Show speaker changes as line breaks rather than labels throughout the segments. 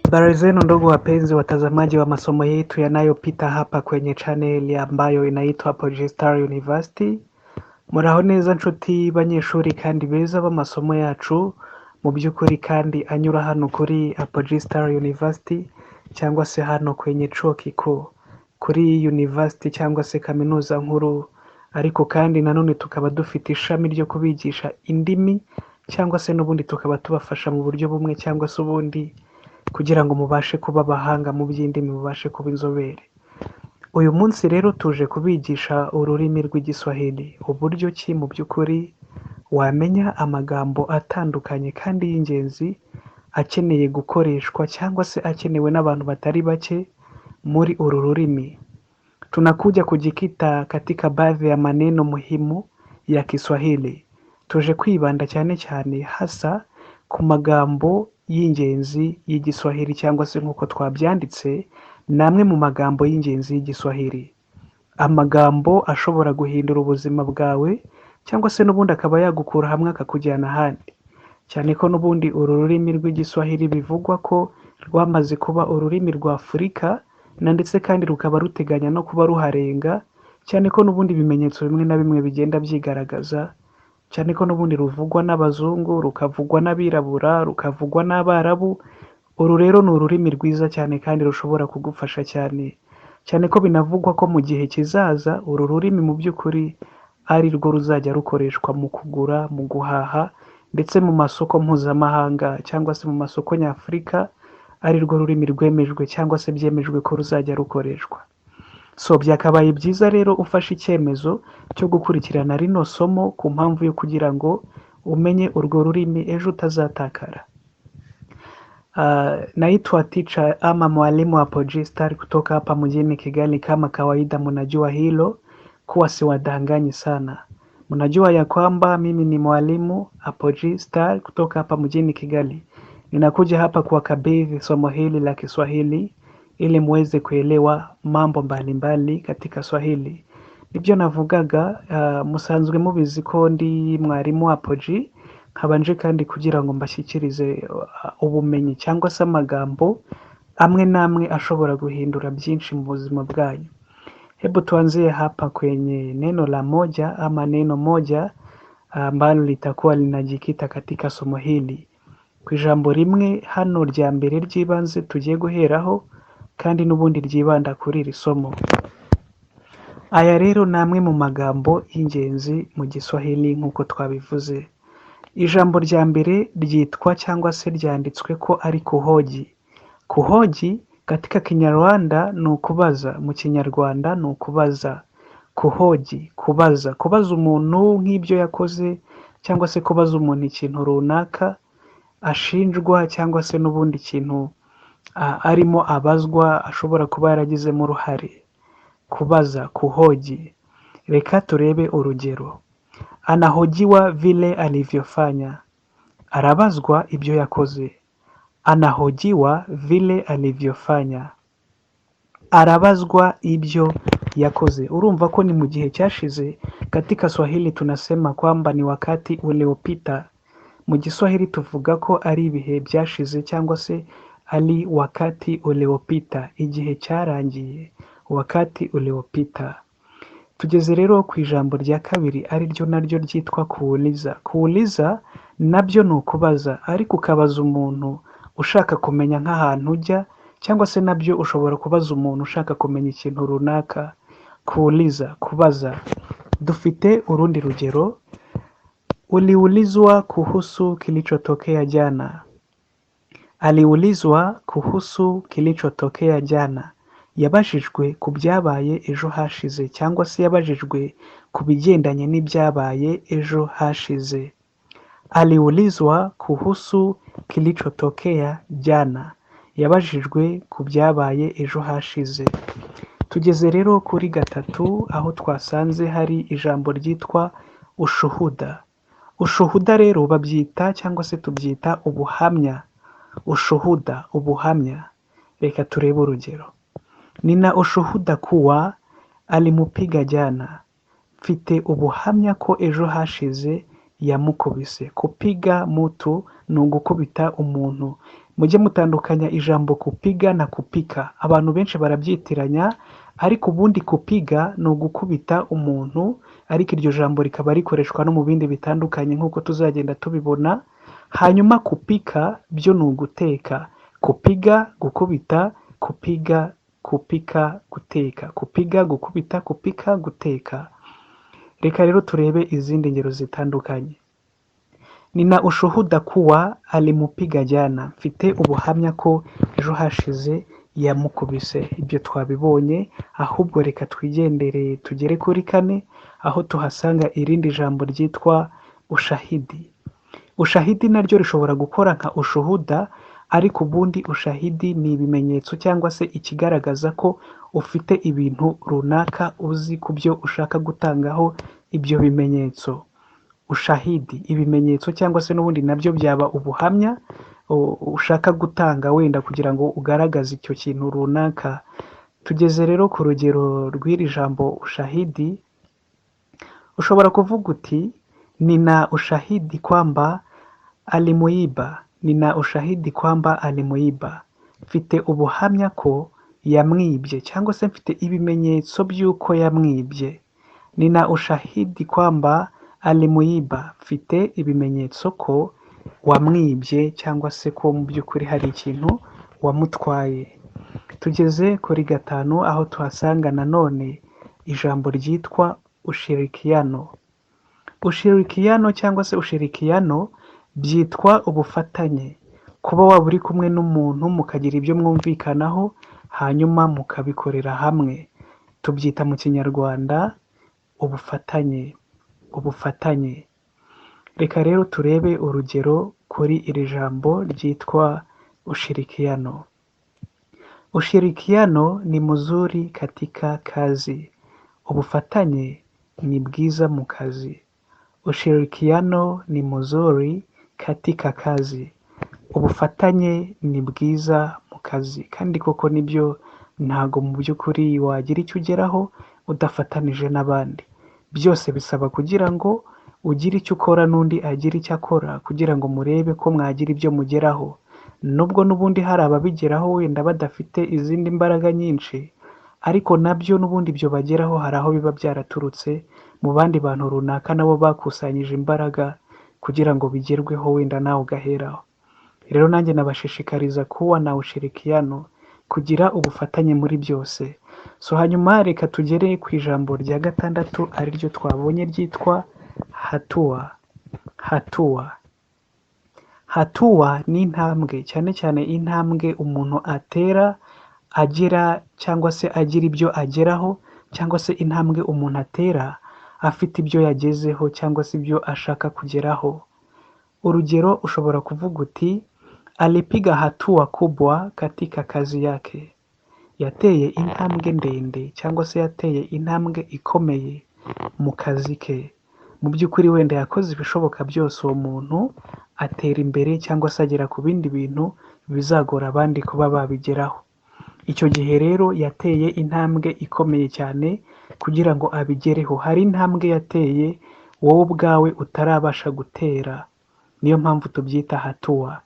Habari zenu ndugu wapenzi watazamaji wa masomo yetu yanayopita hapa kwenye channel ambayo inaitwa Apogee University. Muraho neza nshuti banyeshuri kandi beza b'amasomo yacu, mu by'ukuri kandi anyura hano kuri Apogee University cyangwa se hano kwenye chuo kikuu, kuri university cyangwa se kaminuza nkuru, ariko kandi nanone tukaba dufite ishami ryo kubigisha indimi cyangwa se n'ubundi tukaba tubafasha mu buryo bumwe cyangwa se ubundi kugira ngo mubashe kuba abahanga mu by'indimi, mubashe kuba inzobere. Uyu munsi rero tuje kubigisha ururimi rw'Igiswahili, uburyo ki mu by'ukuri wamenya amagambo atandukanye kandi y'ingenzi akeneye gukoreshwa cyangwa se akenewe n'abantu batari bake muri uru rurimi. Tunakuja kujikita katika baadhi ya maneno muhimu ya Kiswahili. Tuje kwibanda cyane cyane hasa ku magambo y'ingenzi y'Igiswahili cyangwa se nk'uko twabyanditse, ni amwe mu magambo y'ingenzi y'Igiswahili. Amagambo ashobora guhindura ubuzima bwawe cyangwa se n'ubundi akaba yagukura hamwe akakujyana ahandi. Cyane ko n'ubundi uru rurimi rw'Igiswahili bivugwa ko rwamaze kuba ururimi rwa Afurika na ndetse kandi rukaba ruteganya no kuba ruharenga, cyane ko n'ubundi ibimenyetso bimwe na bimwe bigenda byigaragaza, cyane ko n'ubundi ruvugwa n'abazungu, rukavugwa n'abirabura, rukavugwa n'abarabu. Uru rero ni ururimi rwiza cyane kandi rushobora kugufasha cyane, cyane ko binavugwa ko mu gihe kizaza uru rurimi mu by'ukuri ari rwo ruzajya rukoreshwa mu kugura, mu guhaha ndetse mu masoko mpuzamahanga cyangwa se mu masoko nyafurika, ari rwo rurimi rwemejwe cyangwa se byemejwe ko ruzajya rukoreshwa. So byakabaye byiza rero ufashe icyemezo cyo gukurikirana rino somo ku mpamvu yo kugira ngo umenye urwo rurimi ejo utazatakara. Naitwa teacher ama mwalimu Apogee Star kutoka hapa mjini Kigali. Kama kawaida, mnajua hilo kuwa siwadanganyi sana. Mnajua ya kwamba mimi ni mwalimu Apogee Star kutoka hapa mjini Kigali. Ninakuja hapa kuwakabidhi somo hili la Kiswahili ili muweze kuelewa mambo mbalimbali katika Swahili. Nibyo navugaga, musanzwe mubizi ko ndi mwarimu Apogee, nkaba nje kandi kugira ngo mbashyikirize ubumenyi cyangwa se amagambo amwe n'amwe ashobora guhindura byinshi mu buzima bwanyu. Hebu tuanzie hapa kwenye neno la moja ama neno moja ambalo litakuwa linajikita katika somo hili. Ku ijambo rimwe hano rya mbere ry'ibanze tugiye guheraho kandi n'ubundi ryibanda kuri iri somo. Aya rero ni amwe mu magambo y'ingenzi mu Giswahili nk'uko twabivuze. Ijambo rya mbere ryitwa cyangwa se ryanditswe ko ari kuhoji. Kuhoji katika Kinyarwanda ni ukubaza, mu Kinyarwanda ni ukubaza. Kuhoji, kubaza, kubaza umuntu nk'ibyo yakoze cyangwa se kubaza umuntu ikintu runaka ashinjwa cyangwa se n'ubundi kintu arimo abazwa ashobora kuba yaragizemo uruhare. Kubaza, kuhoji. Reka turebe urugero. Anahojiwa vile alivyofanya. Arabazwa ibyo yakoze. Anahojiwa vile alivyofanya. Arabazwa ibyo yakoze. Urumva ko ni mu gihe cyashize. Katika Swahili tunasema kwamba ni wakati uliopita. Mu Giswahili tuvuga ko ari ibihe byashize cyangwa se ari wakati uliopita, igihe cyarangiye, wakati uliopita. Tugeze rero ku ijambo rya kabiri ari ryo naryo ryitwa kuuliza. Kuuliza nabyo ni ukubaza, ariko ukabaza umuntu ushaka kumenya nk'ahantu ujya cyangwa se nabyo ushobora kubaza umuntu ushaka kumenya ikintu runaka. Kuuliza, kubaza. Dufite urundi rugero: uliulizwa kuhusu kilichotokea jana. Aliulizwa kuhusu kilichotokea jana. Yabajijwe ku byabaye ejo hashize cyangwa se yabajijwe ku bigendanye n'ibyabaye ejo hashize. Aliulizwa kuhusu kilichotokea jana. Yabajijwe ku byabaye ejo hashize. Tugeze rero kuri gatatu, aho twasanze hari ijambo ryitwa ushuhuda. Ushuhuda rero babyita cyangwa se tubyita ubuhamya. Ushuhuda, ubuhamya. Reka turebe urugero. Nina ushuhuda kuwa alimupiga jana. Mfite ubuhamya ko ejo hashize yamukubise. Kupiga mutu ni ugukubita umuntu. Mujye mutandukanya ijambo kupiga na kupika. Abantu benshi barabyitiranya, ariko ubundi kupiga ni ugukubita umuntu, ariko iryo jambo rikaba rikoreshwa no mu bindi bitandukanye nk'uko tuzagenda tubibona. Hanyuma kupika byo ni uguteka. Kupiga gukubita, kupiga, kupika guteka. Kupiga gukubita, kupika guteka. Reka rero turebe izindi ngero zitandukanye. Nina ushuhuda kuwa alimupiga jana. Mfite ubuhamya ko ejo hashize yamukubise. Ibyo twabibonye, ahubwo reka twigendere tugere kuri 4, aho tuhasanga irindi jambo ryitwa ushahidi. Ushahidi naryo rishobora gukora nka ushuhuda, ariko ubundi ushahidi ni ibimenyetso cyangwa se ikigaragaza ko ufite ibintu runaka uzi ku byo ushaka gutangaho ibyo bimenyetso. Ushahidi, ibimenyetso cyangwa se n'ubundi nabyo byaba ubuhamya ushaka gutanga wenda kugira ngo ugaragaze icyo kintu runaka. Tugeze rero ku rugero rw'iri jambo ushahidi, ushobora kuvuga uti nina ushahidi kwamba alimuiba. Nina ushahidi kwamba alimuiba. Mfite ubuhamya ko yamwibye cyangwa se mfite ibimenyetso by'uko yamwibye. Nina ushahidi kwamba alimuiba. Mfite ibimenyetso ko wamwibye cyangwa se ko mu by'ukuri hari ikintu wamutwaye. Tugeze kuri 5, aho tuhasanga nanone ijambo ryitwa ushirikiano. Ushirikiano cyangwa se ushirikiano byitwa ubufatanye. Kuba waba uri kumwe n'umuntu mukagira ibyo mwumvikanaho, hanyuma mukabikorera hamwe. Tubyita mu Kinyarwanda ubufatanye. Ubufatanye. Reka rero turebe urugero kuri iri jambo ryitwa ushirikiano. Ushirikiano ni mzuri katika kazi. Ubufatanye ni bwiza mu kazi. Ushirikiano ni mzuri katika kazi. Ubufatanye ni bwiza mu kazi. Kandi koko nibyo, ntago mu by'ukuri wagira icyo ugeraho udafatanije n'abandi. Byose bisaba kugira ngo ugire icyo ukora n'undi agire icyo akora, kugira ngo murebe ko mwagira ibyo mugeraho. Nubwo n'ubundi hari ababigeraho wenda badafite izindi mbaraga nyinshi, ariko nabyo n'ubundi ibyo bageraho hari aho biba byaraturutse mu bandi bantu runaka nabo bakusanyije imbaraga kugira ngo bigerweho, wenda nawe ugaheraho. Rero nanjye nabashishikariza kuwa na ushirikiano, kugira ubufatanye muri byose. So hanyuma reka tugere ku ijambo rya 6, ariryo twabonye ryitwa hatua. Hatua. Hatua ni intambwe, cyane cyane intambwe umuntu atera agera cyangwa se agira ibyo ageraho, cyangwa se intambwe umuntu atera afite ibyo yagezeho cyangwa se ibyo ashaka kugeraho. Urugero ushobora kuvuga uti alipiga hatua kubwa katika kazi yake. Yateye intambwe ndende cyangwa se yateye intambwe ikomeye mu kazi ke. Mu by'ukuri wenda yakoze ibishoboka byose uwo muntu atera imbere cyangwa se agera ku bindi bintu bizagora abandi kuba babigeraho. Icyo gihe rero yateye intambwe ikomeye cyane kugira ngo abigereho. Hari intambwe yateye wowe ubwawe utarabasha gutera. Niyo mpamvu tubyita hatua.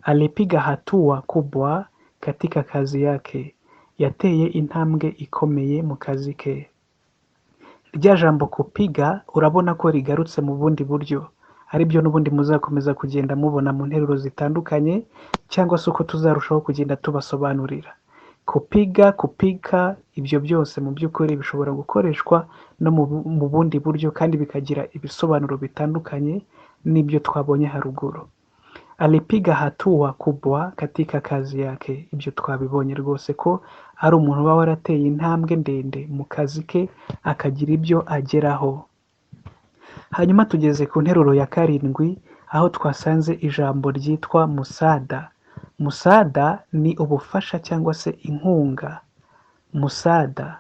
Alipiga hatua kubwa katika kazi yake. Yateye intambwe ikomeye mu kazi ke. Rya jambo kupiga urabona ko rigarutse mu bundi buryo, aribyo n'ubundi muzakomeza kugenda mubona mu nteruro zitandukanye, cyangwa se uko tuzarushaho kugenda tubasobanurira. Kupiga, kupika, ibyo byose mu by'ukuri bishobora gukoreshwa no mu bundi buryo kandi bikagira ibisobanuro bitandukanye n'ibyo twabonye haruguru. Alipiga hatua kubwa katika kazi yake. Ibyo twabibonye rwose ko ari umuntu uba warateye intambwe ndende mu kazi ke akagira ibyo ageraho. Hanyuma tugeze ku nteruro ya 7, aho twasanze ijambo ryitwa musada. Musada ni ubufasha cyangwa se inkunga. Musada,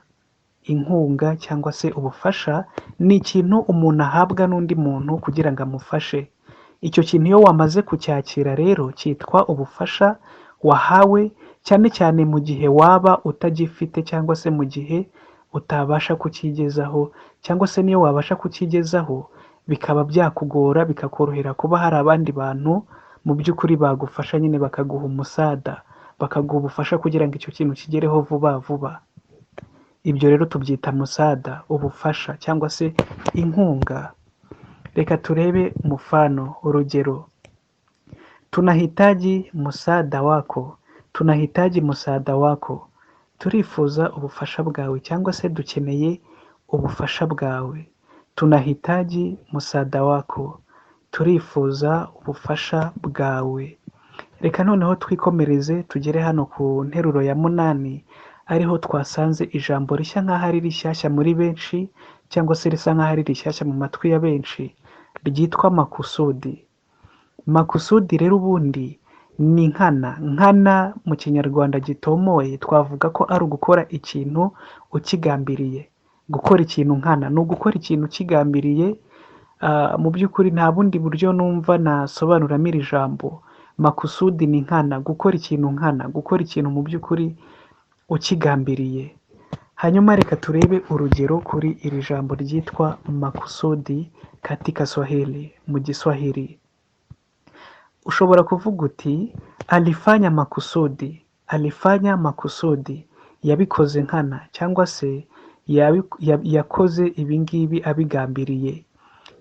inkunga cyangwa se ubufasha, ni ikintu umuntu ahabwa n'undi muntu kugira ngo amufashe. Icyo kintu iyo wamaze kucyakira rero cyitwa ubufasha wahawe, cyane cyane mu gihe waba utagifite cyangwa se mu gihe utabasha kucyigezaho, cyangwa se niyo wabasha kucyigezaho bikaba byakugora, bikakorohera kuba hari abandi bantu Mu by'ukuri bagufasha nyine, bakaguha umusada, bakaguha ubufasha kugira ngo icyo kintu kigereho vuba vuba. Ibyo rero tubyita musada, ubufasha cyangwa se inkunga. Reka turebe mufano, urugero: tunahitaji musada wako, tunahitaji musada wako, turifuza ubufasha bwawe cyangwa se dukeneye ubufasha bwawe. Tunahitaji musada wako, turifuza ubufasha bwawe. Reka noneho twikomereze tugere hano ku nteruro ya munani, ariho twasanze ijambo rishya nk'aho ari rishyashya muri benshi cyangwa se risa nk'aho ari rishyashya mu matwi ya benshi, ryitwa makusudi. Makusudi rero ubundi ni nkana. Nkana mu Kinyarwanda gitomoye twavuga ko ari ugukora ikintu ukigambiriye. Gukora ikintu nkana ni ugukora ikintu ukigambiriye. Mu by'ukuri nta bundi buryo numva nasobanuramo iri jambo. Makusudi ni nkana, gukora ikintu nkana, gukora ikintu mu by'ukuri ukigambiriye. Hanyuma reka turebe urugero kuri iri jambo ryitwa makusudi katika Swahili, mu Giswahili. Ushobora kuvuga uti alifanya makusudi, alifanya makusudi, yabikoze nkana cyangwa se yakoze ibi ngibi abigambiriye.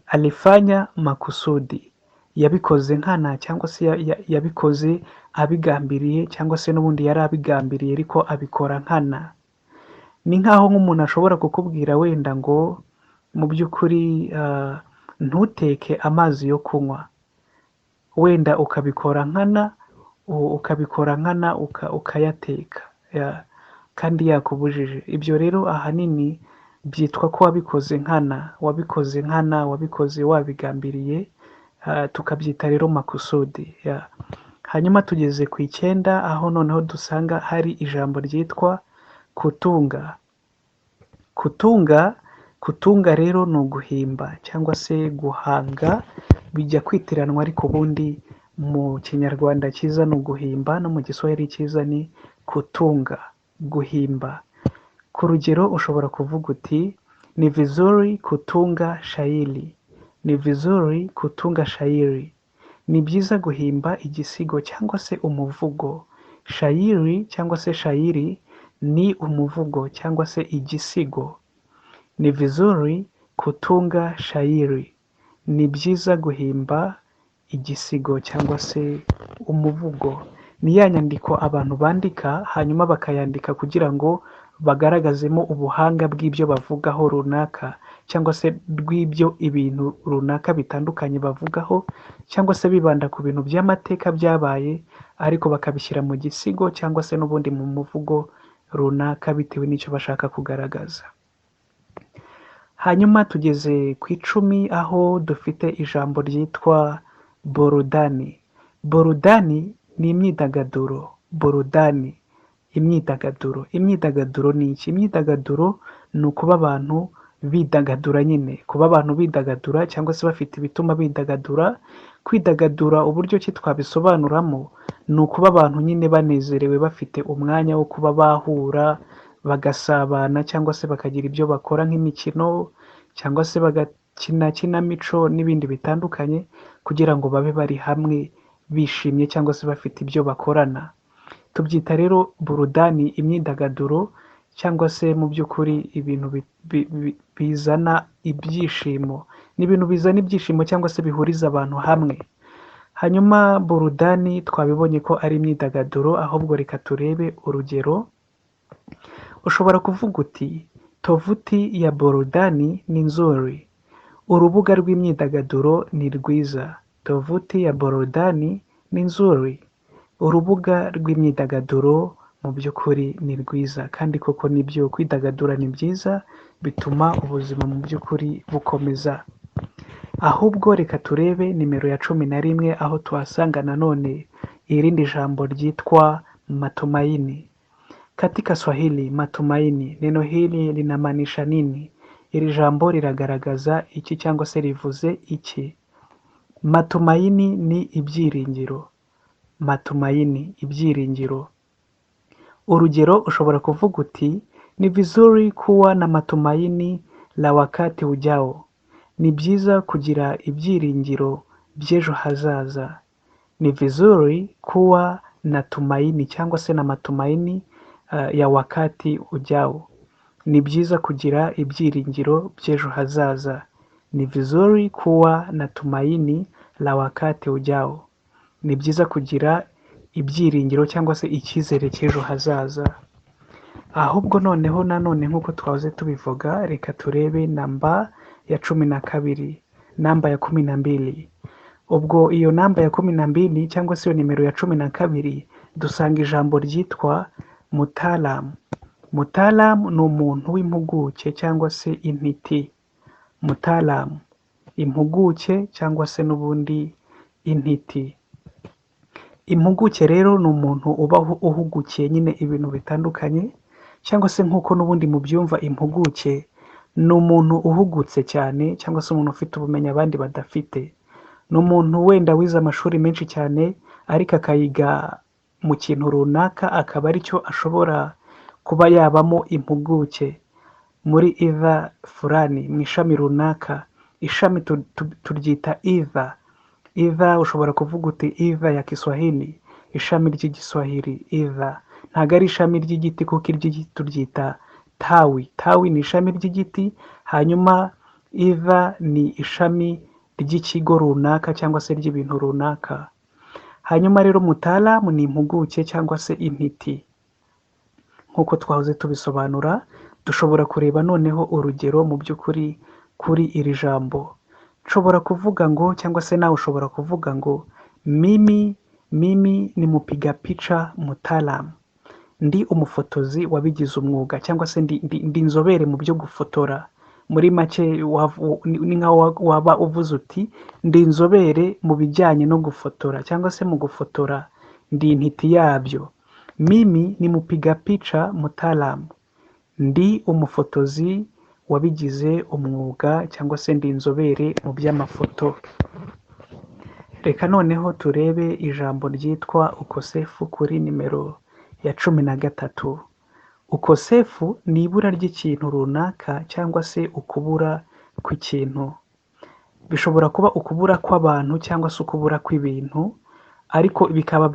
Alifanya makusudi, yabikoze nkana cyangwa se yabikoze abigambiriye cyangwa se n'ubundi yari abigambiriye ariko abikora nkana. Ni nk'aho nk'umuntu ashobora kukubwira wenda ngo mu by'ukuri ntuteke amazi yo kunywa, wenda ukabikora nkana, ukabikora nkana ukayateka kandi yakubujije. Ibyo rero ahanini byitwa ko wabikoze nkana, wabikoze nkana, wabikoze wabigambiriye, tukabyita rero makusudi. Hanyuma tugeze ku 9, aho noneho dusanga hari ijambo ryitwa kutunga. Kutunga, kutunga rero ni uguhimba cyangwa se guhanga, bijya kwitiranwa ariko ubundi mu Kinyarwanda cyiza ni uguhimba, no mu Giswahili cyiza ni kutunga, guhimba. Ku rugero ushobora kuvuga uti ni vizuri kutunga shairi, ni vizuri kutunga shairi, ni byiza guhimba igisigo cyangwa se umuvugo. Shairi cyangwa se shairi ni umuvugo cyangwa se igisigo. Ni vizuri kutunga shairi, ni byiza guhimba igisigo cyangwa se umuvugo. Ni ya nyandiko abantu bandika hanyuma bakayandika kugira ngo bagaragazemo ubuhanga bw'ibyo bavugaho runaka cyangwa se rw'ibyo ibintu runaka bitandukanye bavugaho, cyangwa se bibanda ku bintu by'amateka byabaye ariko bakabishyira mu gisigo cyangwa se n'ubundi mu muvugo runaka bitewe n'icyo bashaka kugaragaza. Hanyuma tugeze ku 10, aho dufite ijambo ryitwa burudani. Burudani ni imyidagaduro. Burudani, imyidagaduro. Imyidagaduro ni iki? Imyidagaduro ni ukuba abantu bidagadura nyine, kuba abantu bidagadura cyangwa se bafite ibituma bidagadura. Kwidagadura uburyo ki twabisobanuramo ni ukuba abantu nyine banezerewe, bafite umwanya wo kuba bahura bagasabana cyangwa se bakagira ibyo bakora nk'imikino cyangwa se bagakina kinamico n'ibindi bitandukanye kugira ngo babe bari hamwe bishimye cyangwa se bafite ibyo bakorana. Tubyita rero burudani, imyidagaduro cyangwa se mu by'ukuri ibintu bizana ibyishimo. Ni ibintu bizana ibyishimo cyangwa se bihuriza abantu hamwe. Hanyuma burudani twabibonye ko ari imyidagaduro, ahubwo reka turebe urugero. Ushobora kuvuga uti tovuti ya burudani ni nzuri, urubuga rw'imyidagaduro ni rwiza. Tovuti ya burudani ni nzuri, urubuga rw'imyidagaduro mu by'ukuri ni rwiza. Kandi koko nibyo, kwidagadura ni byiza, bituma ubuzima mu by'ukuri bukomeza. Ahubwo reka turebe nimero ya 11, aho tuhasanga nanone irindi jambo ryitwa matumaini. Katika Swahili matumaini, neno hili linamaanisha nini? Iri jambo riragaragaza iki cyangwa se rivuze iki? Matumaini ni ibyiringiro. Matumaini, ibyiringiro. Urugero ushobora kuvuga uti ni vizuri kuwa na matumaini la wakati ujao, ni byiza kugira ibyiringiro by'ejo hazaza. Ni vizuri kuwa na tumaini cyangwa se na matumaini ya wakati ujao. Ni byiza kugira ibyiringiro by'ejo hazaza. Ni vizuri kuwa na tumaini la wakati ujao. Ni byiza kugira ibyiringiro cyangwa se icyizere cy'ejo hazaza. Ahubwo noneho nanone nk'uko twahoze tubivuga, reka turebe namba ya 12, namba ya 12. Ubwo iyo namba ya 12 cyangwa se iyo nimero ya 12, dusanga ijambo ryitwa mutaalamu. Mutaalamu ni umuntu w'impuguke cyangwa se intiti. Mutaalamu, impuguke cyangwa se n'ubundi intiti. Impuguke rero ni umuntu uba uhugukiye nyine ibintu bitandukanye, cyangwa se nk'uko n'ubundi mubyumva, impuguke ni umuntu uhugutse cyane cyangwa se umuntu ufite ubumenyi abandi badafite. Ni umuntu wenda wize amashuri menshi cyane ariko akayiga mu kintu runaka, akaba aricyo ashobora kuba yabamo impuguke muri idhaa fulani, mu ishami runaka. Ishami turyita idhaa. Idhaa ushobora kuvuga uti idhaa ya Kiswahili, ishami ry'Igiswahili, idhaa. Ntabwo ari ishami ry'igiti kuko iry'igiti turyita tawi. Tawi ni ishami ry'igiti, hanyuma idhaa ni ishami ry'ikigo runaka cyangwa se ry'ibintu runaka. Hanyuma rero mutaalamu ni impuguke cyangwa se intiti. Nk'uko twahoze tubisobanura, dushobora kureba noneho urugero mu by'ukuri kuri iri jambo. Nshobora kuvuga ngo, cyangwa se nawe ushobora kuvuga ngo mimi ni mpiga picha mutaalamu. Ndi umufotozi wabigize umwuga cyangwa se ndi inzobere mu byo gufotora. Muri make ni nkaho waba uvuze uti ndi inzobere mu bijyanye no gufotora cyangwa se mu gufotora, ndi intiti yabyo. Mimi ni mpiga picha mutaalamu. Ndi umufotozi wabigize umwuga cyangwa se ndi inzobere mu by'amafoto. Reka noneho turebe ijambo ryitwa ukosefu kuri nimero ya 13. Ukosefu ni ibura ry'ikintu runaka cyangwa se ukubura kw'ikintu. Bishobora kuba ukubura kw'abantu cyangwa se ukubura kw'ibintu, ariko bikaba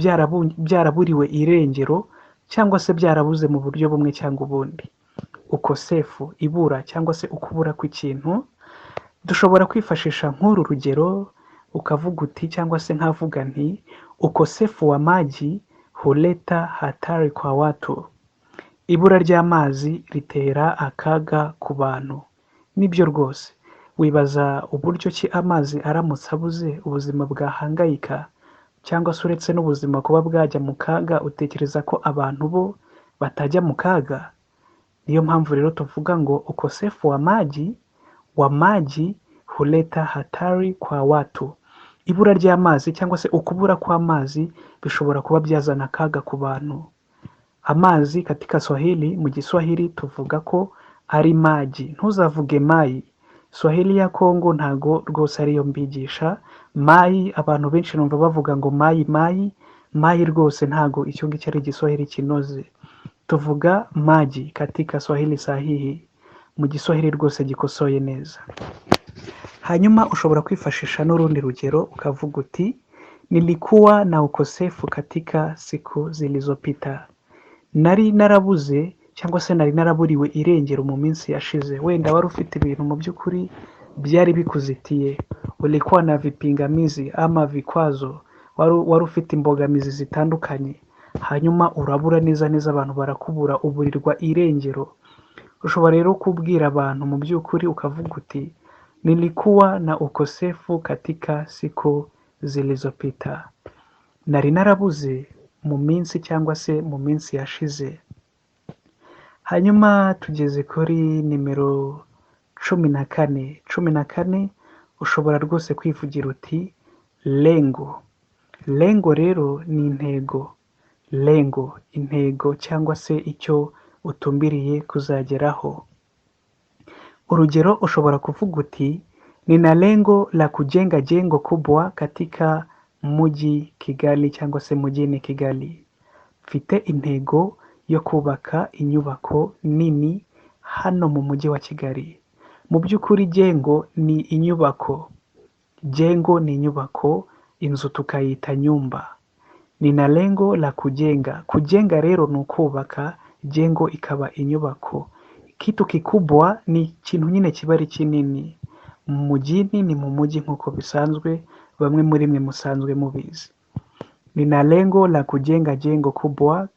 byaraburiwe irengero cyangwa se byarabuze mu buryo bumwe cyangwa ubundi. Ukosefu, ibura cyangwa se ukubura kw'ikintu, dushobora kwifashisha nk'uru rugero, ukavuga uti cyangwa se nkavuga nti ukosefu wa maji huleta hatari kwa watu. Ibura ry'amazi ritera akaga ku bantu. Nibyo rwose, wibaza uburyo ki amazi aramutse abuze ubuzima bwahangayika, cyangwa se uretse n'ubuzima kuba bwajya mu kaga, utekereza ko abantu bo batajya mu kaga? Niyo mpamvu rero tuvuga ngo ukosefu wa maji huleta hatari kwa watu. Ibura ry'amazi cyangwa se ukubura kw'amazi bishobora kuba byazana akaga ku bantu. Amazi katika Swahili, mu Giswahili tuvuga ko ari maji. Ntuzavuge mayi. Swahili ya Kongo ntago rwose ariyo mbigisha. Mayi, abantu benshi numva bavuga ngo mayi mayi, mayi rwose ntago icyo ngicyo ari Igiswahili kinoze. Tuvuga maji katika Swahili sahihi, mu Giswahili rwose gikosoye neza. Hanyuma ushobora kwifashisha n'urundi rugero ukavuga uti nilikuwa na ukosefu katika siku zilizopita. Nari narabuze cyangwa se nari naraburiwe irengero mu minsi yashize. Wenda wari ufite ibintu mu by'ukuri byari bikuzitiye. Ulikuwa na vipingamizi ama vikwazo, wari ufite imbogamizi zitandukanye, hanyuma urabura neza neza, abantu barakubura, uburirwa irengero. Ushobora rero kubwira abantu mu by'ukuri ukavuga uti nilikuwa na ukosefu katika siku zilizopita. Nari narabuze mu minsi cyangwa se mu minsi yashize. Hanyuma tugeze kuri nimero 14. 14 ushobora rwose kwivugira uti lengo. Lengo rero ni intego. Lengo, intego cyangwa se icyo utumbiriye kuzageraho. Urugero ushobora kuvuga uti nina lengo la kujenga jengo kubwa katika mji Kigali cyangwa se mjini Kigali. Mfite intego yo kubaka inyubako nini hano mu mujyi wa Kigali. Mu by'ukuri jengo ni inyubako. Jengo ni inyubako. Inzu tukayita nyumba. Nina lengo la kujenga. Kujenga rero ni ukubaka, jengo ikaba inyubako. Kitu kikubwa ni ikintu nyine kiba ari kinini. Mjini ni mu mujyi nk'uko bisanzwe, bamwe muri mwe musanzwe mubizi. Nina lengo la kujenga jengo kubwa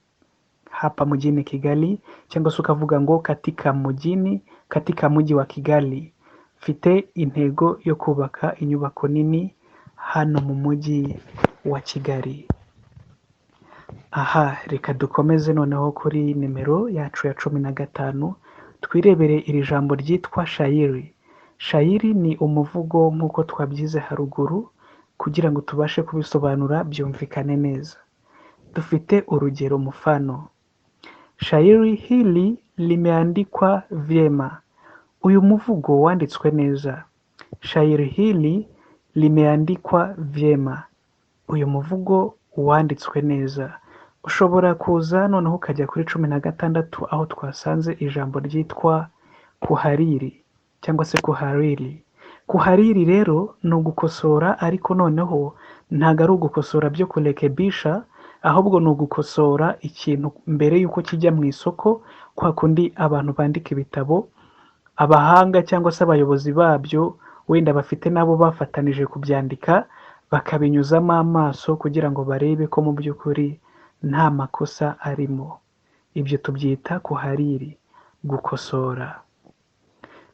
hapa mjini Kigali, cyangwa se ukavuga ngo katika mjini, katika mji wa Kigali. Mfite intego yo kubaka inyubako nini hano mu mujyi wa Kigali. Aha reka dukomeze noneho kuri nimero yacu ya 15, twirebere iri jambo ryitwa shairi. Shairi ni umuvugo nk'uko twabyize haruguru, kugira ngo tubashe kubisobanura byumvikane neza. Dufite urugero mfano. Shairi hili limeandikwa vyema. Uyu muvugo wanditswe neza. Shairi hili limeandikwa vyema. Uyu muvugo wanditswe neza. Ushobora kuza noneho ukajya kuri 16 aho twasanze ijambo ryitwa kuhariri cyangwa se kuhariri. Kuhariri rero ni ugukosora, ariko noneho ntabwo ari ugukosora byo kurekebisha, ahubwo ni ugukosora ikintu mbere y'uko kijya mu isoko, kwa kundi abantu bandika ibitabo, abahanga cyangwa se abayobozi babyo wenda bafite n'abo bafatanije kubyandika, bakabinyuzamo amaso kugira ngo barebe ko mu by'ukuri nta makosa arimo. Ibyo tubyita kuhariri, gukosora.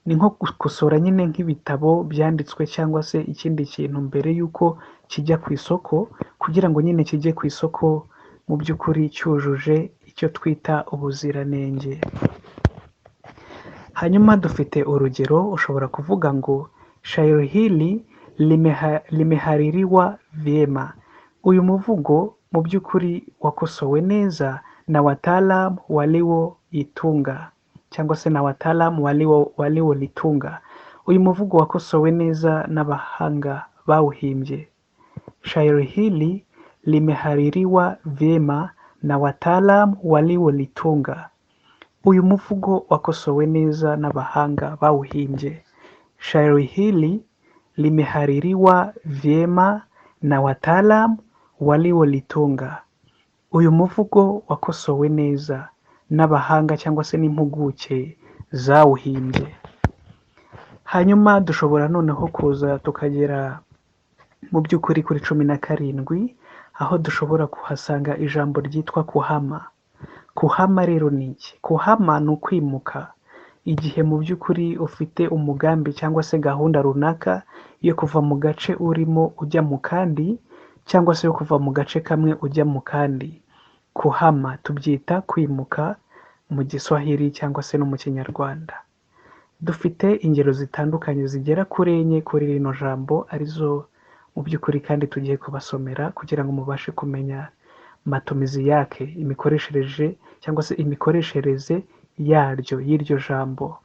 Ni nko gukosora nyine nk'ibitabo byanditswe cyangwa se ikindi kintu mbere y'uko kijya ku isoko, kugira ngo nyine kijye ku isoko mu by'ukuri cyujuje icyo twita ubuziranenge. Hanyuma dufite urugero, ushobora kuvuga ngo shairi hili limehaririwa vyema. Uyu muvugo mu by'ukuri wakosowe neza na wataalam walioitunga cyangwa se na wataalam waliolitunga. Uyu muvugo wakosowe neza n'abahanga bawuhimbye. Shairi hili limehaririwa vyema na wataalam waliolitunga. Uyu muvugo wakosowe neza n'abahanga bawuhimbye. Shairi hili limehaririwa vyema na wataalam waliolitunga. Uyu muvugo wakosowe neza n'abahanga cyangwa se n'impuguke zawuhimbye. Hanyuma dushobora noneho kuza tukagera mu by'ukuri kuri 17, aho dushobora kuhasanga ijambo ryitwa kuhama. Kuhama rero ni iki? Kuhama ni ukwimuka. Igihe mu by'ukuri ufite umugambi cyangwa se gahunda runaka yo kuva mu gace urimo ujya mu kandi, cyangwa se yo kuva mu gace kamwe ujya mu kandi. Kuhama tubyita kwimuka mu Giswahili cyangwa se no mu Kinyarwanda. Dufite ingero zitandukanye zigera kuri enye kuri rino jambo, arizo mu by'ukuri kandi tugiye kubasomera kugira ngo mubashe kumenya matumizi yake, imikoreshereze cyangwa se imikoreshereze yaryo y'iryo jambo.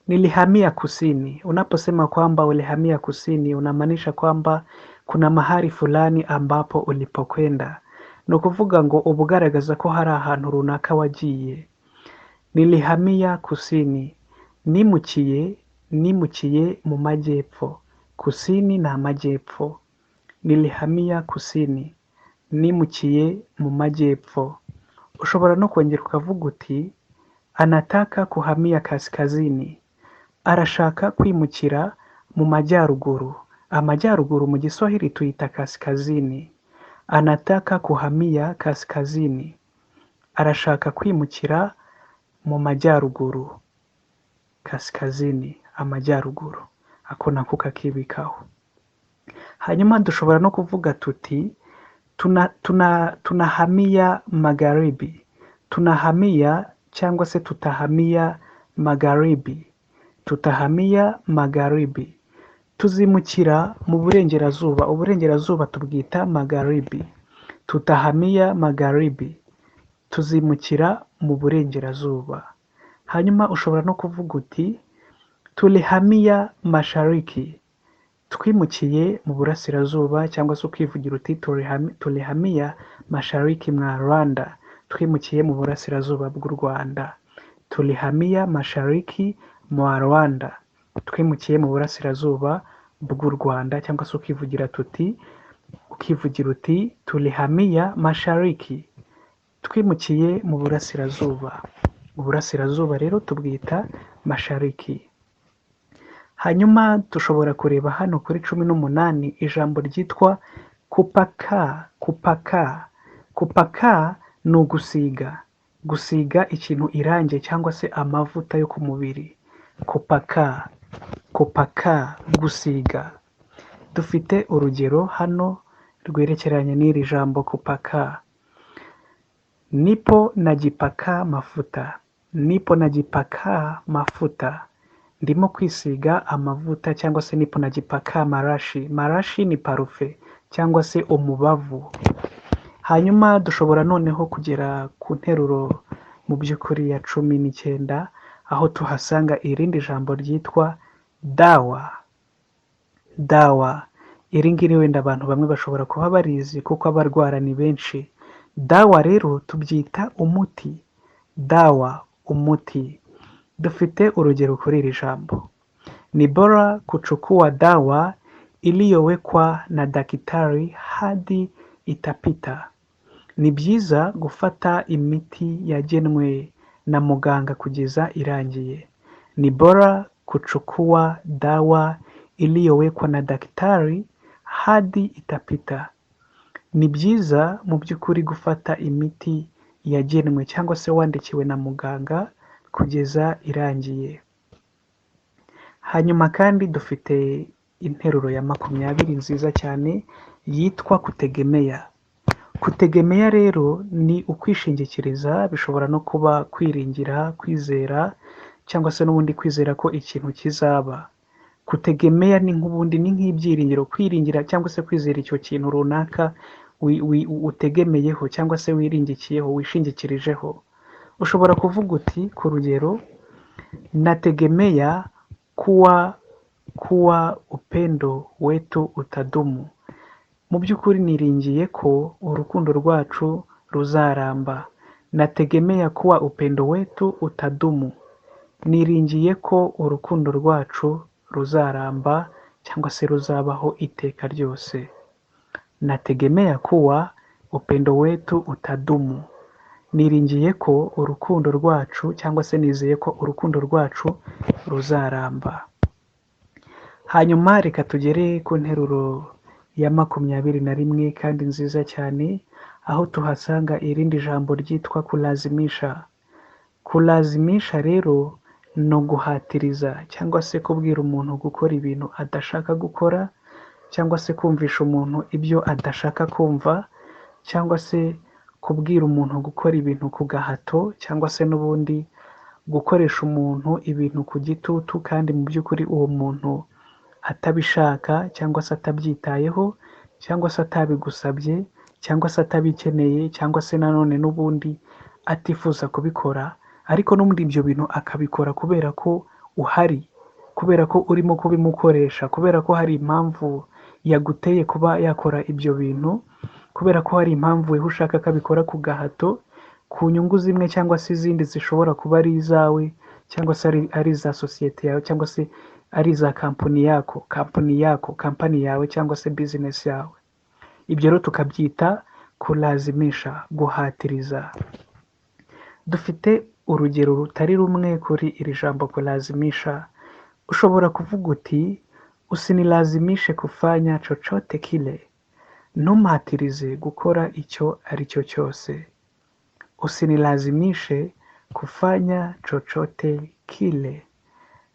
Nilihamia kusini. Unaposema kwamba ulihamia kusini, unamaanisha kwamba kuna mahali fulani ambapo ulipokwenda. Ni ukuvuga ngo uba ugaragaza ko hari ahantu runaka wagiye. Nilihamia kusini. Nimukiye mu majyepfo. Kusini ni amajyepfo. Nilihamia kusini. Nimukiye mu majyepfo. Ushobora no kongera ukavuga uti anataka kuhamia kaskazini. Arashaka kwimukira mu majyaruguru. Amajyaruguru mu Giswahili tuyita kaskazini. Anataka kuhamia kaskazini. Arashaka kwimukira mu majyaruguru. Kaskazini, amajyaruguru. Ako nako kakibikaho. Hanyuma dushobora no kuvuga tuti tunahamia magharibi. Tunahamia cyangwa se tutahamia magharibi. Tutahamia magharibi. Tuzimukira mu burengerazuba. Uburengerazuba tubwita magharibi. Tutahamia magharibi. Tuzimukira mu burengerazuba. Hanyuma ushobora no kuvuga uti tulihamia mashariki. Twimukiye mu burasirazuba, cyangwa se ukivugira uti tulihamia mashariki mwa Rwanda. Twimukiye mu burasirazuba bw'u Rwanda. Tulihamia mashariki mwa Rwanda. Twimukiye mu burasirazuba bw'u Rwanda, cyangwa se ukivugira tuti ukivugira uti tulihamia mashariki, twimukiye mu burasirazuba. Uburasirazuba rero tubwita mashariki. Hanyuma dushobora kureba hano kuri 18 ijambo ryitwa kupaka. Kupaka, kupaka ni ugusiga, gusiga ikintu irangi cyangwa se amavuta yo ku mubiri. Kupaka, kupaka, gusiga. Dufite urugero hano rwerekeranye n'iri jambo kupaka. Nipo najipaka mafuta, nipo najipaka mafuta, ndimo kwisiga amavuta cyangwa se nipo najipaka marashi. Marashi ni parufe cyangwa se umubavu. Hanyuma dushobora noneho kugera ku nteruro mu by'ukuri ya 19, aho tuhasanga irindi jambo ryitwa dawa. Dawa, iri ngiri wenda abantu bamwe bashobora kuba barizi kuko abarwara ni benshi. Dawa rero tubyita umuti. Dawa, umuti. Dufite urugero kuri iri jambo. Ni bora kuchukua dawa iliyowekwa na daktari hadi itapita. Ni byiza gufata imiti yagenwe na muganga kugeza irangiye. Ni bora kuchukua dawa iliyowekwa na daktari hadi itapita. Ni byiza mu by'ukuri gufata imiti yagenwe cyangwa se wandikiwe na muganga kugeza irangiye. Hanyuma kandi dufite interuro ya 20 nziza cyane yitwa kutegemea. Kutegemea rero ni ukwishingikiriza, bishobora no kuba kwiringira, kwizera cyangwa se n'ubundi kwizera ko ikintu kizaba. Kutegemea ni nk'ubundi ni nk'ibyiringiro, kwiringira cyangwa se kwizera icyo kintu runaka utegemeyeho cyangwa se wiringikiyeho, wishingikirijeho. Ushobora kuvuga uti ku rugero, nategemea kuwa upendo wetu utadumu. Mu by'ukuri niringiye ko urukundo rwacu ruzaramba. Nategemea kuwa upendo wetu utadumu. Niringiye ko urukundo rwacu ruzaramba cyangwa se ruzabaho iteka ryose. Nategemea kuwa upendo wetu utadumu. Niringiye ko urukundo rwacu cyangwa se nizeye ko urukundo rwacu ruzaramba. Hanyuma reka tugere ku nteruro ya 21 kandi nziza cyane, aho tuhasanga irindi jambo ryitwa kulazimisha. Kulazimisha rero ni uguhatiriza cyangwa se kubwira umuntu gukora ibintu adashaka gukora, cyangwa se kumvisha umuntu ibyo adashaka kumva, cyangwa se kubwira umuntu gukora ibintu ku gahato, cyangwa se n'ubundi gukoresha umuntu ibintu ku gitutu kandi mu by'ukuri uwo muntu atabishaka cyangwa se atabyitayeho cyangwa se atabigusabye cyangwa se atabikeneye cyangwa se nanone n'ubundi atifuza kubikora, ariko n'ubundi ibyo bintu akabikora kubera ko uhari, kubera ko urimo kubimukoresha, kubera ko hari impamvu yaguteye kuba yakora ibyo bintu, kubera ko hari impamvu weho ushaka ko abikora ku gahato, ku nyungu zimwe cyangwa se izindi zishobora kuba ari izawe cyangwa se ari iza sosiyete yawe cyangwa se ari iza kampani yako, kampani yako, kampani yawe cyangwa se bizinesi yawe. Ibyo rero tukabyita kulazimisha, guhatiriza. Dufite urugero rutari rumwe kuri iri jambo kulazimisha. Ushobora kuvuga uti usinilazimishe kufanya chochote kile. Ntumpatirize gukora icyo ari cyo cyose. Usinilazimishe kufanya chochote kile.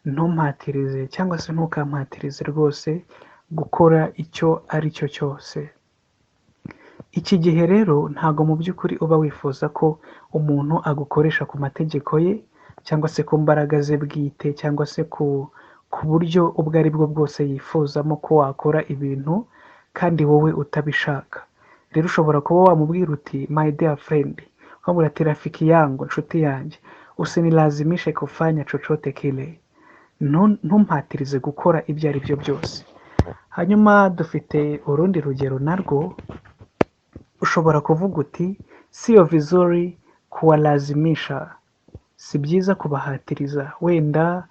Ntumpatirize cyangwa se ntukampatirize rwose gukora icyo ari cyo cyose. Iki gihe rero ntago mu by'ukuri uba wifuza ko umuntu agukoresha ku mategeko ye cyangwa se ku mbaraga ze bwite cyangwa se ku buryo ubwo ari bwo bwose yifuzamo ko wakora ibintu kandi wowe utabishaka. Rero ushobora kuba wamubwira uti my dear friend, ukamubwira ati rafiki yangu, nshuti yanjye, usinilazimishe kufanya chochote kile. Ntumpatirize gukora ibyo ari byo byose. Hanyuma dufite urundi rugero narwo, ushobora kuvuga uti sio vizuri kuwalazimisha. Si byiza kubahatiriza, wenda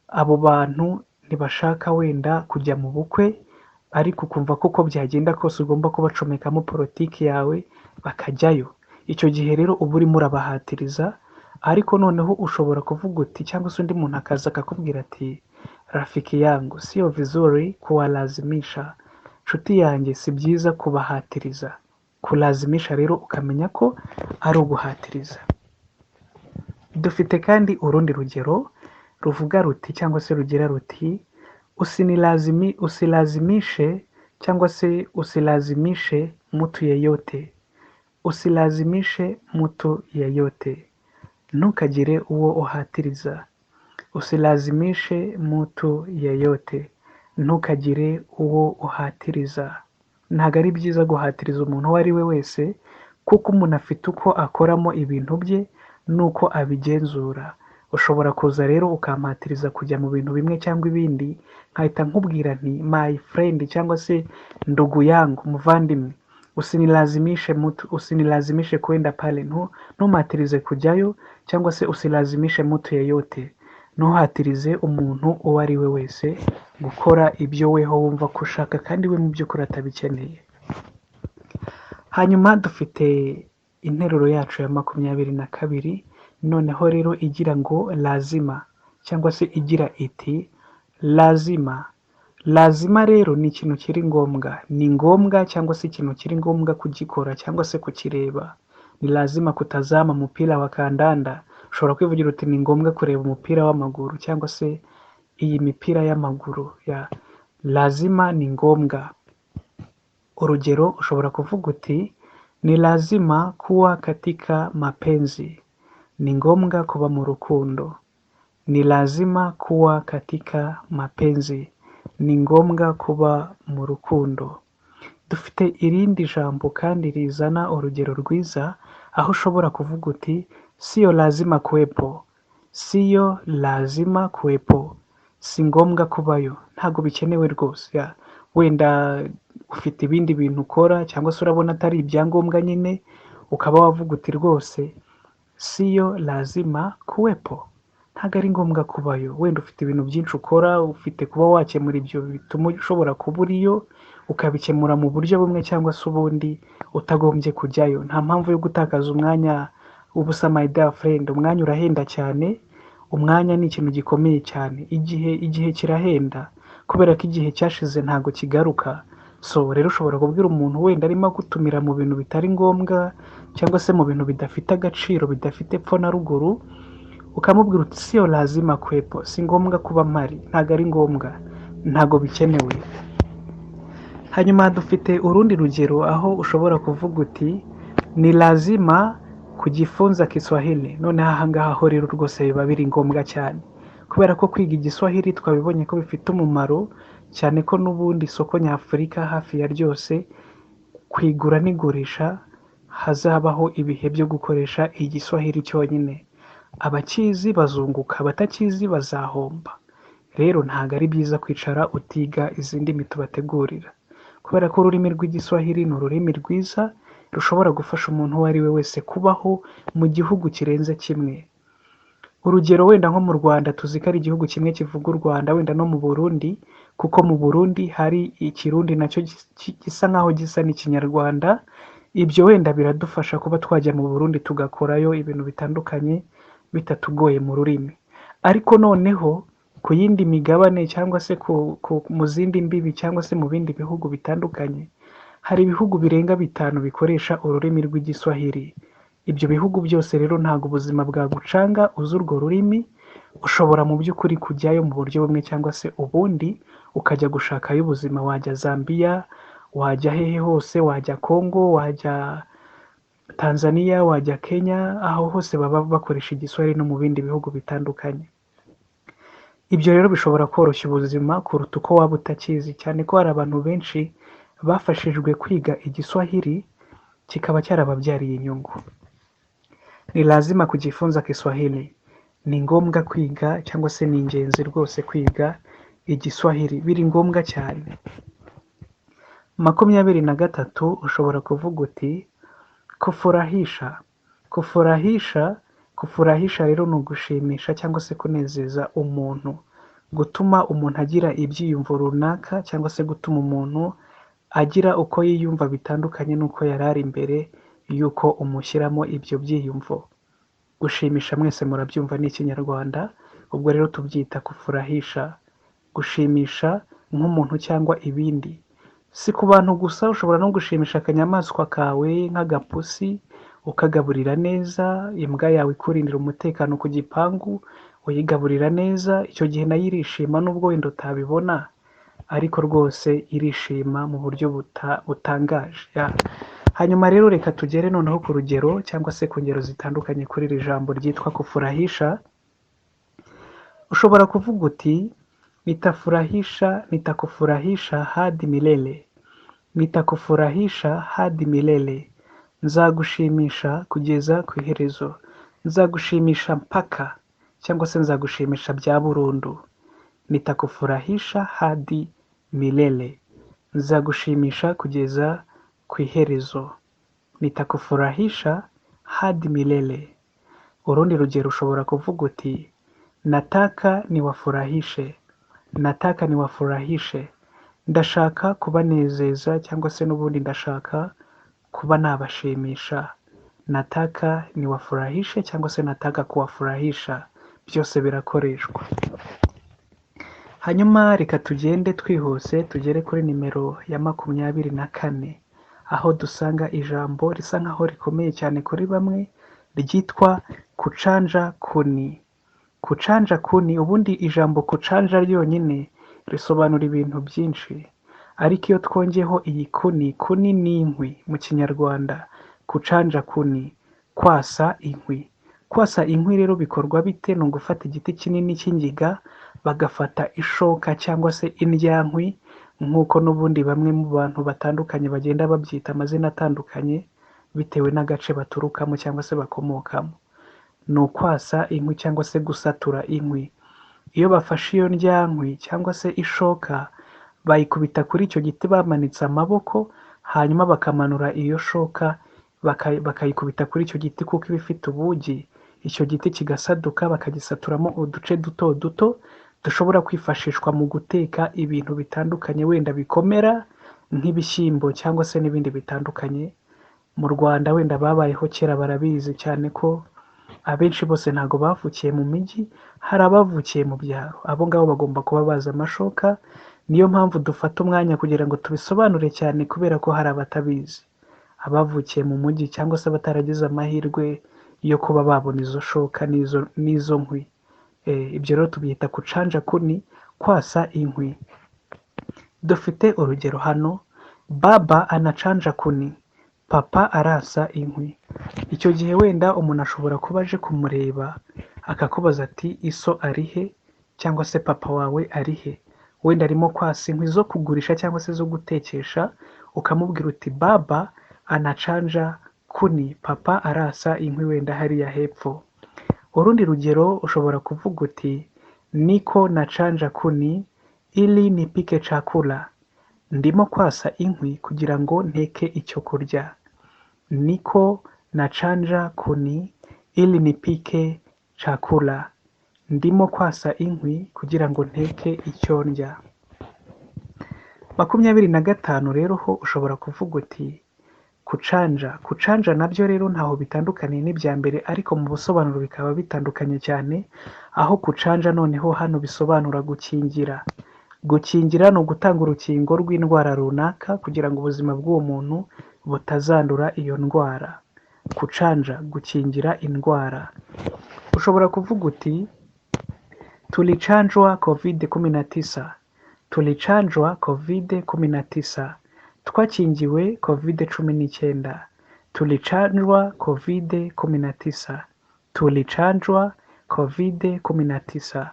abo bantu ntibashaka wenda kujya mu bukwe, ariko ukumva ko uko byagenda kose ugomba kubacomekamo politiki yawe bakajyayo. Icyo gihe rero uba urimo urabahatiriza, ariko noneho ushobora kuvuga uti, cyangwa se undi muntu akaza akakubwira ati: "Rafiki yangu, sio vizuri kuwalazimisha, nshuti yanjye, si byiza kubahatiriza." Kulazimisha rero ukamenya ko ari uguhatiriza. Dufite kandi urundi rugero ruvuga ruti cyangwa se rugira ruti: "Usilazimishe cyangwa se usilazimishe mtu yeyote, usilazimishe mtu yeyote", ntukagire uwo uhatiriza. Usilazimishe mtu yeyote, ntukagire uwo uhatiriza. Ntabwo ari byiza guhatiriza umuntu uwo ari we wese, kuko umuntu afite uko akoramo ibintu bye n'uko abigenzura. Ushobora kuza rero ukampatiriza kujya mu bintu bimwe cyangwa ibindi, nkahita nkubwira nti: "My friend cyangwa se ndugu yangu, muvandimwe, usinilazimishe mtu, usinilazimishe kwenda pale", ntumpatirize kujyayo, cyangwa se usilazimishe mtu yeyote, ntuhatirize umuntu uwo ari we wese gukora ibyo weho wumva ko ushaka kandi we mu by'ukuri atabikeneye. Hanyuma dufite interuro yacu ya 22, noneho rero igira ngo lazima, cyangwa se igira iti lazima. Lazima rero ni ikintu kiri ngombwa, ni ngombwa cyangwa se ikintu kiri ngombwa kugikora cyangwa se kukireba. Ni lazima kutazama mpira wa kandanda, ushobora kwivugira uti ni ngombwa kureba umupira w'amaguru cyangwa se iyi mipira y'amaguru ya lazima ni ngombwa. Urugero, ushobora kuvuga uti: "Ni lazima kuwa katika mapenzi", ni ngombwa kuba mu rukundo. Ni lazima kuwa katika mapenzi, ni ngombwa kuba mu rukundo. Dufite irindi jambo kandi rizana urugero rwiza, aho ushobora kuvuga uti: "Sio lazima kuwepo, sio lazima kuwepo", si ngombwa kubayo, ntabwo bikenewe rwose. Ya, wenda ufite ibindi bintu ukora cyangwa se urabona atari ibyangombwa nyine, ukaba wavuga uti rwose sio lazima kuwepo, ntabwo ari ngombwa kubayo. Wenda ufite ibintu byinshi ukora, ufite kuba wakemura ibyo bituma ushobora kuba uriyo, ukabikemura mu buryo bumwe cyangwa se ubundi utagombye kujyayo. Nta mpamvu yo gutakaza umwanya ubusa, my dear friend. Umwanya urahenda cyane, umwanya ni ikintu gikomeye cyane. Igihe kirahenda kubera ko igihe cyashize ntabwo kigaruka. So rero ushobora kubwira umuntu wenda arimo agutumira mu bintu bitari ngombwa cyangwa se mu bintu bidafite agaciro, bidafite epfo na ruguru, ukamubwira uti: "Sio lazima kuwepo", si ngombwa kuba mpari, ntabwo ari ngombwa, ntabwo bikenewe. Hanyuma dufite urundi rugero aho ushobora kuvuga uti: "Ni lazima kujifunza Kiswahili." Noneho aha ngaha ho rero rwose biba biri ngombwa cyane, kubera ko kwiga Igiswahili twabibonye ko bifite umumaro cyane, ko n'ubundi isoko nyafurika hafi ya ryose ku igura n'igurisha hazabaho ibihe byo gukoresha Igiswahili cyonyine. Abakizi bazunguka, abatakizi bazahomba. Rero ntabwo ari byiza kwicara utiga izi ndimi tubategurira, kubera ko ururimi rw'Igiswahili ni ururimi rwiza rushobora gufasha umuntu uwo ari we wese kubaho mu gihugu kirenze kimwe. Urugero, wenda nko mu Rwanda tuzi ko ari igihugu kimwe kivuga u Rwanda, wenda no mu Burundi, kuko mu Burundi hari Ikirundi nacyo gisa nkaho gisa n'Ikinyarwanda. Ibyo wenda biradufasha kuba twajya mu Burundi tugakorayo ibintu bitandukanye bitatugoye mu rurimi. Ariko noneho ku yindi migabane cyangwa se mu zindi mbibi cyangwa se mu bindi bihugu bitandukanye, hari ibihugu birenga 5 bikoresha ururimi rw'Igiswahili. Ibyo bihugu byose rero ntabwo ubuzima bwagucanga uzi urwo rurimi. Ushobora mu by'ukuri kujyayo mu buryo bumwe cyangwa se ubundi, ukajya gushakayo ubuzima. Wajya Zambia, wajya hehe hose, wajya Congo, wajya Tanzania, wajya Kenya, aho hose baba bakoresha Igiswahili no mu bindi bihugu bitandukanye. Ibyo rero bishobora koroshya ubuzima kuruta uko waba utakizi, cyane ko hari abantu benshi bafashijwe kwiga Igiswahili kikaba cyarababyariye inyungu. Ni lazima kujifunza Kiswahili, ni ngombwa kwiga cyangwa se ni ingenzi rwose kwiga Igiswahili, biri ngombwa cyane. 23, ushobora kuvuga uti kufurahisha. Kufurahisha, kufurahisha rero ni ugushimisha cyangwa se kunezeza umuntu. Gutuma umuntu agira ibyiyumvo runaka cyangwa se gutuma umuntu agira uko yiyumva bitandukanye n'uko yari ari mbere y'uko umushyiramo ibyo byiyumvo. Gushimisha mwese murabyumva ni Ikinyarwanda, ubwo rero tubyita kufurahisha. Gushimisha nk'umuntu cyangwa ibindi. Si ku bantu gusa, ushobora no gushimisha akanyamaswa kawe nk'agapusi, ukagaburira neza, imbwa yawe ikurindira umutekano ku gipangu, uyigaburira neza, icyo gihe nayo irishima nubwo wenda utabibona, ariko rwose irishima mu buryo butangaje. Hanyuma rero reka tugere noneho ku rugero cyangwa se ku ngero zitandukanye kuri iri jambo ryitwa kufurahisha. Ushobora kuvuga uti nitafurahisha, nitakufurahisha hadi milele, nitakufurahisha hadi milele, nzagushimisha kugeza ku iherezo, nzagushimisha mpaka cyangwa se nzagushimisha bya burundu. Nitakufurahisha hadi milele, nzagushimisha kugeza ku iherezo. Nitakufurahisha hadi milele. Urundi rugero ushobora kuvuga uti nataka niwafurahishe, nataka niwafurahishe, ndashaka kubanezeza cyangwa se n'ubundi ndashaka kuba nabashimisha. Nataka niwafurahishe cyangwa se nataka kuwafurahisha, byose birakoreshwa. Hanyuma reka tugende twihuse tugere kuri nimero ya 24, aho dusanga ijambo risa nkaho rikomeye cyane kuri bamwe ryitwa kucanja kuni. Kucanja kuni, ubundi ijambo kucanja ryonyine risobanura ibintu byinshi, ariko iyo twongeyeho iyi kuni, kuni ni inkwi mu Kinyarwanda. Kucanja kuni, kwasa inkwi. Kwasa inkwi rero bikorwa bite? Ni ugufata igiti kinini cy'ingiga, bagafata ishoka cyangwa se indyankwi, nk'uko n'ubundi bamwe mu bantu batandukanye bagenda babyita amazina atandukanye bitewe n'agace baturukamo cyangwa se bakomokamo. Ni ukwasa inkwi cyangwa se gusatura inkwi. Iyo bafashe iyo ndyankwi cyangwa se ishoka, bayikubita kuri icyo giti bamanitse amaboko, hanyuma bakamanura iyo shoka bakayikubita kuri icyo giti kuko iba ifite ubugi, icyo giti kigasaduka bakagisaturamo uduce duto duto dushobora kwifashishwa mu guteka ibintu bitandukanye wenda bikomera nk'ibishyimbo cyangwa se n'ibindi bitandukanye. Mu Rwanda wenda babayeho kera barabizi cyane ko abenshi bose ntabwo bavukiye mu mijyi, hari abavukiye mu byaro. Abo ngabo bagomba kuba bazi amashoka, niyo mpamvu dufata umwanya kugira ngo tubisobanure cyane kubera ko hari abatabizi. Abavukiye mu mujyi cyangwa se abataragize amahirwe yo kuba babona izo shoka n'izo nkwi. Ibyo rero tubyita kucanja kuni, kwasa inkwi. Dufite urugero hano, baba anacanja kuni, papa arasa inkwi. Icyo gihe wenda umuntu ashobora kuba aje kumureba akakubaza ati iso ari he cyangwa se papa wawe ari he? Wenda arimo kwasa inkwi zo kugurisha cyangwa se zo gutekesha, ukamubwira uti baba anacanja kuni, papa arasa inkwi wenda hariya hepfo. Urundi rugero ushobora kuvuga uti niko nachanja kuni ili nipike chakula, ndimo kwasa inkwi kugira ngo nteke icyo kurya. Niko nachanja kuni ili nipike chakula, ndimo kwasa inkwi kugira ngo nteke icyo ndya. 25 rero ho ushobora kuvuga uti kucanja. Kucanja nabyo rero ntaho bitandukaniye n'ibya mbere, ariko mu busobanuro bikaba bitandukanye cyane, aho kucanja noneho hano bisobanura gukingira. Gukingira ni ugutanga urukingo rw'indwara runaka kugira ngo ubuzima bw'uwo muntu butazandura iyo ndwara. Kucanja, gukingira indwara. Ushobora kuvuga uti tulichanjwa covid 19, tulichanjwa covid 19, twakingiwe covid 19. Tulichanjwa covid 19, tulichanjwa covid 19,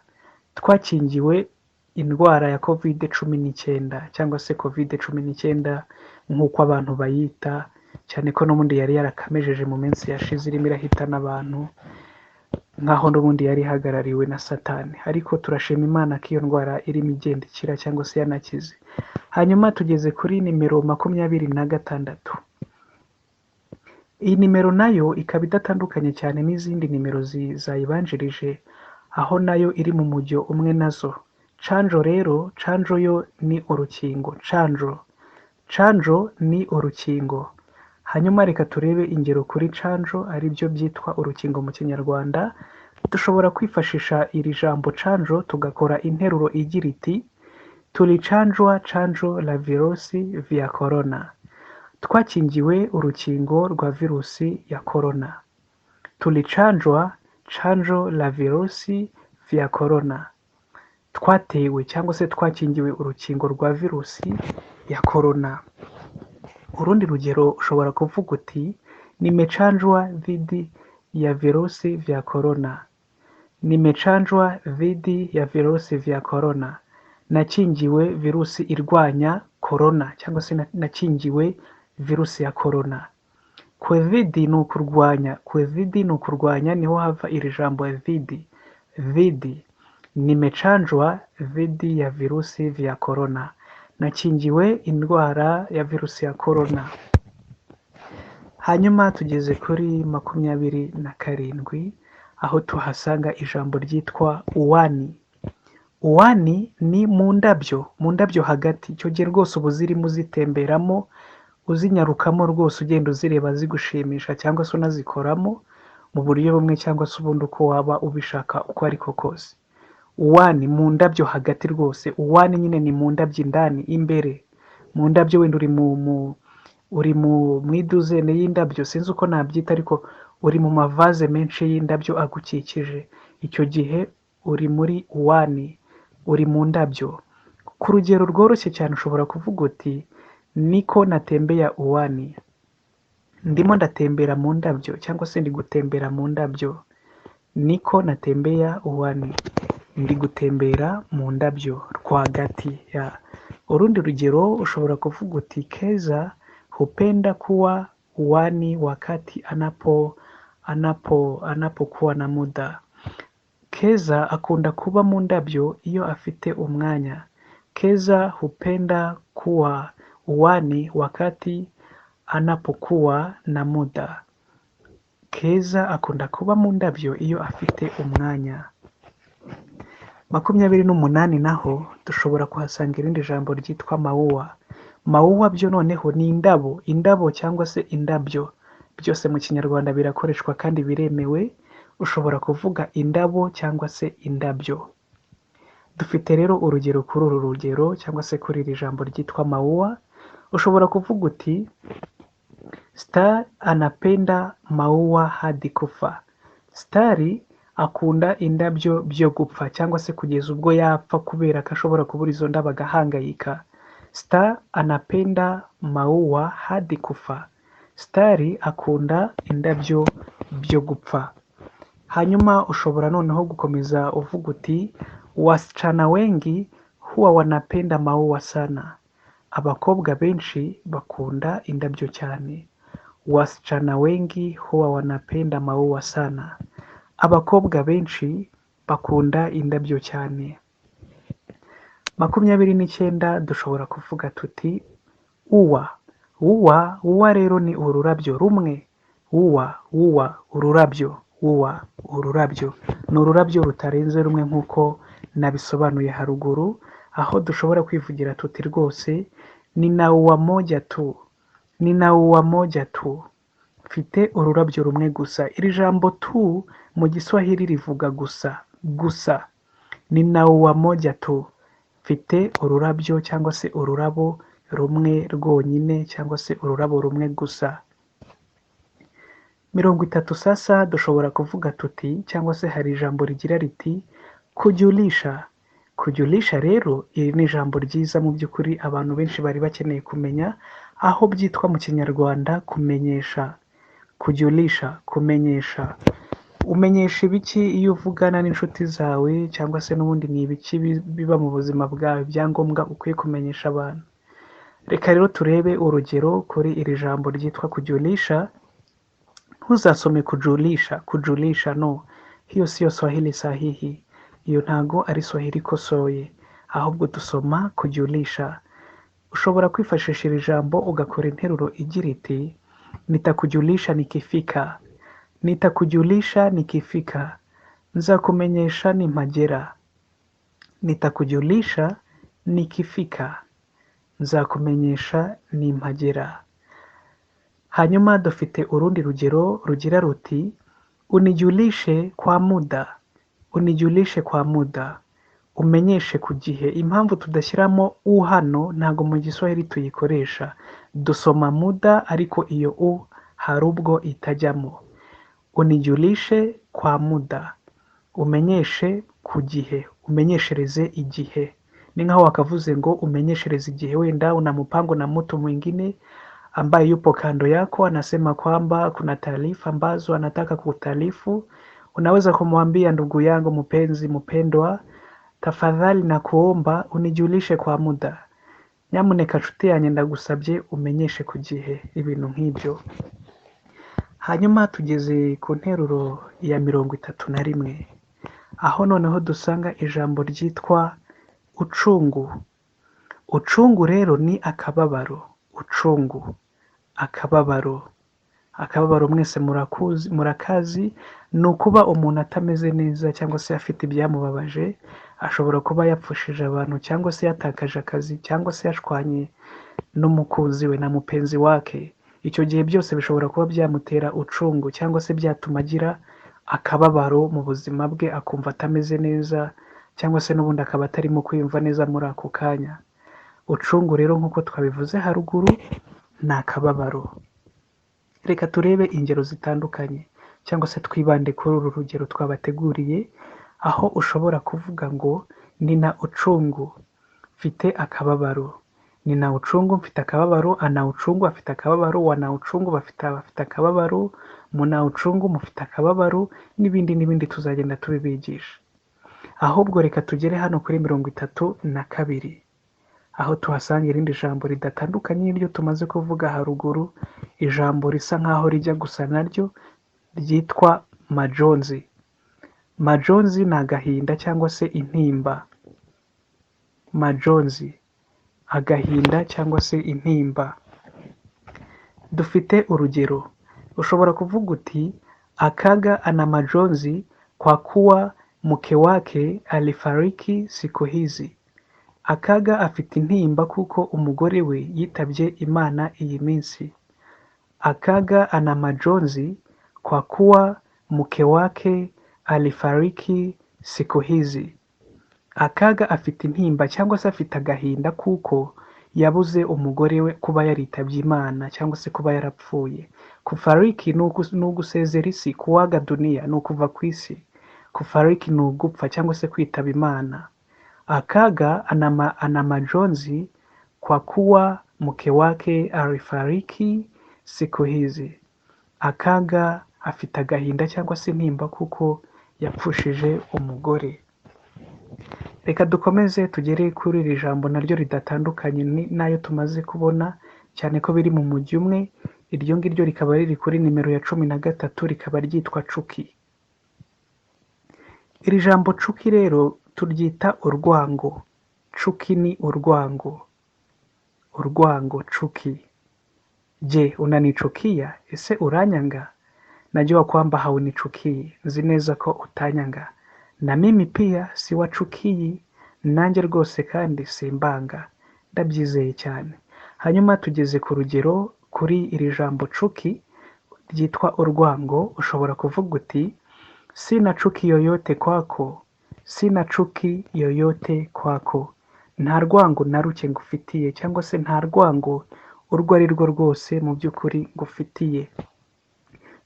twakingiwe indwara ya covid 19 cyangwa se covid 19 nk'uko abantu bayita, cyane ko n'ubundi yari yarakamejeje mu minsi yashize irimo irahitana abantu nk'aho n'ubundi yari ihagarariwe na Satani. Ariko turashima Imana ko iyo ndwara irimo igenda ikira cyangwa se yanakize. Hanyuma tugeze kuri nimero 26. Iyi nimero nayo ikaba idatandukanye cyane n'izindi nimero zayibanjirije, aho nayo iri mu mujyo umwe nazo. Chanjo rero, chanjo yo ni urukingo. Chanjo, chanjo ni urukingo. Hanyuma reka turebe ingero kuri chanjo, aribyo byitwa urukingo mu Kinyarwanda. Dushobora kwifashisha iri jambo chanjo tugakora interuro igira iti: tulichanjwa chanjo la virusi vya corona. Twakingiwe urukingo rwa virusi ya corona. Tulichanjwa chanjo la virusi vya corona. Twatewe cyangwa se twakingiwe urukingo rwa virusi ya corona. Urundi rugero, ushobora kuvuga uti: nimechanjwa dhidi ya virusi vya corona. Nimechanjwa dhidi ya virusi vya corona. Nakingiwe virusi irwanya corona, cyangwa se nakingiwe virusi ya corona. Kwedhidi ni ukurwanya, kwedhidi ni ukurwanya, niho hava iri jambo dhidi. Dhidi. Nimechanjwa dhidi ya virusi vya corona. Nakingiwe indwara ya virusi ya corona. Hanyuma tugeze kuri 27, aho tuhasanga ijambo ryitwa uani. Uani ni mu ndabyo, mu ndabyo hagati. Icyo gihe rwose uba uzirimo, uzitemberamo, uzinyarukamo rwose, ugenda uzireba zigushimisha, cyangwa se unazikoramo mu buryo bumwe cyangwa se ubundi, uko waba ubishaka uko ariko kose. Uani, mu ndabyo hagati rwose. Uani nyine ni mu ndabyo indani, imbere mu ndabyo. Wenda uri mu uri mu iduzene y'indabyo, sinzi uko nabyita, ariko uri mu mavaze menshi y'indabyo agukikije. Icyo gihe uri muri uani, uri mu ndabyo. Ku rugero rworoshye cyane, ushobora kuvuga uti: niko natembea uani. Ndimo ndatembera mu ndabyo, cyangwa se ndi gutembera mu ndabyo. Niko natembea uani, ndi gutembera mu ndabyo rwagati ya. Urundi rugero, ushobora kuvuga uti: Keza hupenda kuwa uani wakati anapokuwa na muda. Keza akunda kuba mu ndabyo iyo afite umwanya. Keza hupenda kuwa uani wakati anapokuwa na muda. Keza akunda kuba mu ndabyo iyo afite umwanya. 28 naho dushobora kuhasanga irindi jambo ryitwa maua. Maua byo noneho ni indabo, indabo cyangwa se indabyo. Byose mu Kinyarwanda birakoreshwa kandi biremewe. Ushobora kuvuga indabo cyangwa se indabyo. Dufite rero urugero kuri uru rugero, cyangwa se kuri iri jambo ryitwa maua. Ushobora kuvuga uti: Star anapenda maua hadi kufa. Star akunda indabyo byo gupfa, cyangwa se kugeza ubwo yapfa, kubera ko ashobora kubura izo ndabo agahangayika. Star anapenda maua hadi kufa. Star akunda indabyo byo gupfa. Hanyuma ushobora noneho gukomeza uvuga uti: wasichana wengi huwa wanapenda maua sana. Abakobwa benshi bakunda indabyo cyane. Wasichana wengi huwa wanapenda maua sana. Abakobwa benshi bakunda indabyo cyane. 29 dushobora kuvuga tuti ua. Ua, ua rero ni ururabyo rumwe. Ua, ua, ururabyo, ua, ururabyo. Ni ururabyo rutarenze rumwe nk'uko nabisobanuye haruguru, aho dushobora kwivugira tuti rwose nina ua moja tu, nina ua moja tu. Mfite ururabyo rumwe gusa. Iri jambo tu mu Giswahili rivuga gusa, gusa. Nina ua moja tu. Mfite ururabyo cyangwa se ururabo rumwe rwonyine, cyangwa se ururabo rumwe gusa. 30 sasa dushobora kuvuga tuti, cyangwa se hari ijambo rigira riti kujulisha. Kujulisha rero iri ni ijambo ryiza mu by'ukuri abantu benshi bari bakeneye kumenya, aho byitwa mu Kinyarwanda kumenyesha. Kujulisha, kumenyesha. Umenyesha ibiki iyo uvugana n'inshuti zawe, cyangwa se n'ubundi ni ibiki biba mu buzima bwawe byangombwa ukwiye kumenyesha abantu? Reka rero turebe urugero kuri iri jambo ryitwa kujulisha. Ntuzasome kujulisha, kujulisha no, hiyo siyo Swahili sahihi. Iyo ntago ari Swahili ikosoye, ahubwo dusoma kujulisha. Ushobora kwifashisha iri jambo ugakora interuro igira iti: nitakujulisha nikifika. Nitakujulisha nikifika. Nzakumenyesha nimpagera. Nitakujulisha nikifika. Nzakumenyesha nimpagera. Hanyuma dufite urundi rugero rugira ruti: unijulishe kwa muda, unijulishe kwa muda, umenyeshe ku gihe. Impamvu tudashyiramo u hano, ntabwo mu Giswahili tuyikoresha. Dusoma muda, ariko iyo u hari ubwo itajyamo. Unijulishe kwa muda, umenyeshe ku gihe, umenyeshereze igihe. Ni nkaho wakavuze ngo umenyeshereze igihe, wenda una mpango na mtu mwingine ambaye yupo kando yako, anasema kwamba kuna taarifa ambazo anataka kutaarifu. Unaweza kumwambia, ndugu yangu mpenzi mpendwa, tafadhali nakuomba unijulishe kwa muda. Nyamuneka nshuti yanjye, ndagusabye umenyeshe ku gihe, ibintu nk'ibyo. Hanyuma tugeze ku nteruro ya 31, aho noneho dusanga ijambo ryitwa uchungu. Uchungu rero ni akababaro. Uchungu, akababaro. Akababaro mwese murakuzi, murakazi, ni ukuba umuntu atameze neza cyangwa se afite ibyamubabaje. Ashobora kuba yapfushije abantu, cyangwa se yatakaje akazi, cyangwa se yashwanye n'umukunzi we na mupenzi wake. Icyo gihe byose bishobora kuba byamutera uchungu, cyangwa se byatuma agira akababaro mu buzima bwe, akumva atameze neza, cyangwa se n'ubundi akaba atarimo kwiyumva neza muri ako kanya. Uchungu rero, nk'uko twabivuze haruguru, ni akababaro. Reka turebe ingero zitandukanye, cyangwa se twibande kuri uru rugero twabateguriye, aho ushobora kuvuga ngo nina uchungu, mfite akababaro. Nina uchungu, mfite akababaro. Ana uchungu, afite akababaro. Wana uchungu, bafite akababaro. Muna uchungu, mufite akababaro, n'ibindi n'ibindi, tuzagenda tubibigisha. Ahubwo reka tugere hano kuri 32, aho tuhasanga irindi jambo ridatandukanye n'iryo tumaze kuvuga haruguru, ijambo risa nk'aho rijya gusa naryo, ryitwa majonzi. Majonzi ni agahinda cyangwa se intimba. Majonzi, agahinda cyangwa se intimba. Dufite urugero, ushobora kuvuga uti: Akaga ana majonzi kwa kuwa mke wake alifariki siku hizi. Akaga afite intimba kuko umugore we yitabye Imana iyi minsi. Akaga ana majonzi kwa kuwa mke wake alifariki siku hizi. Akaga afite intimba cyangwa se afite agahinda kuko yabuze umugore we, kuba yaritabye Imana cyangwa se kuba yarapfuye. Kufariki ni ugusezera isi, kuaga dunia ni ukuva ku isi. Kufariki ni ugupfa cyangwa se kwitaba Imana. Akaga ana majonzi kwa kuwa mke wake alifariki siku hizi. Akaga afite agahinda cyangwa se intimba kuko yapfushije umugore. Reka dukomeze tugere kuri iri jambo naryo ridatandukanye n'ayo tumaze kubona, cyane ko biri mu mujyi umwe. Iryo ngiryo rikaba riri kuri nimero ya 13, rikaba ryitwa chuki. Iri jambo chuki rero turyita urwango. Chuki ni urwango. Urwango, chuki. Je, unanichukia? Ese uranyanga? Najua kwamba haunichukii, nzi neza ko utanyanga. Na mimi pia siwachukii, nanjye rwose kandi simbanga, ndabyizeye cyane. Hanyuma tugeze ku rugero kuri iri jambo chuki ryitwa urwango, ushobora kuvuga uti: sina chuki yoyote kwako, sina chuki yoyote kwako. Nta rwango na ruke ngufitiye, cyangwa se nta rwango urwo ari rwo rwose mu by'ukuri ngufitiye.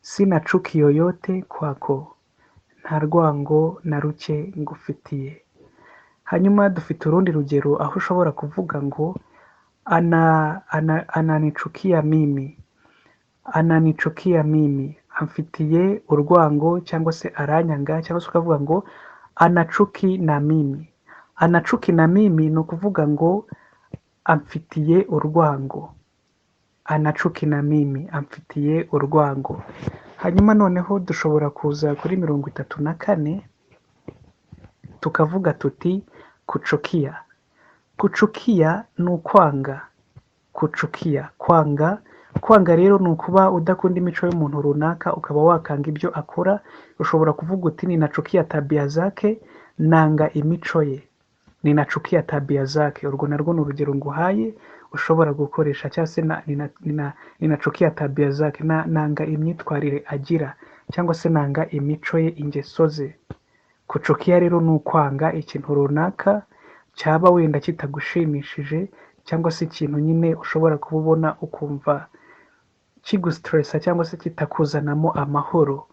Sina chuki yoyote kwako, nta rwango na ruke ngufitiye. Hanyuma dufite urundi rugero aho ushobora kuvuga ngo ananichukia mimi, ananichukia mimi, amfitiye urwango cyangwa se aranyanga, cyangwa se ukavuga ngo ana chuki na mimi. Ana chuki na mimi ni ukuvuga ngo amfitiye urwango. Ana chuki na mimi, amfitiye urwango. Hanyuma noneho dushobora kuza kuri 34, tukavuga tuti kuchukia. Kuchukia ni ukwanga. Kuchukia, kwanga. Kwanga rero ni ukuba udakunda imico y'umuntu runaka, ukaba wakanga ibyo akora. Ushobora kuvuga uti ninachukia tabia zake, nanga imico ye. Ninachukia tabia zake. Urwo narwo ni urugero nguhaye ushobora gukoresha, cyangwa se ninachukia tabia zake, nanga imyitwarire agira, cyangwa se nanga imico ye, ingeso ze. Kuchukia rero ni ukwanga ikintu runaka cyaba wenda kitagushimishije, cyangwa se ikintu nyine ushobora kuba ubona ukumva kigustressa cyangwa se kitakuzanamo amahoro.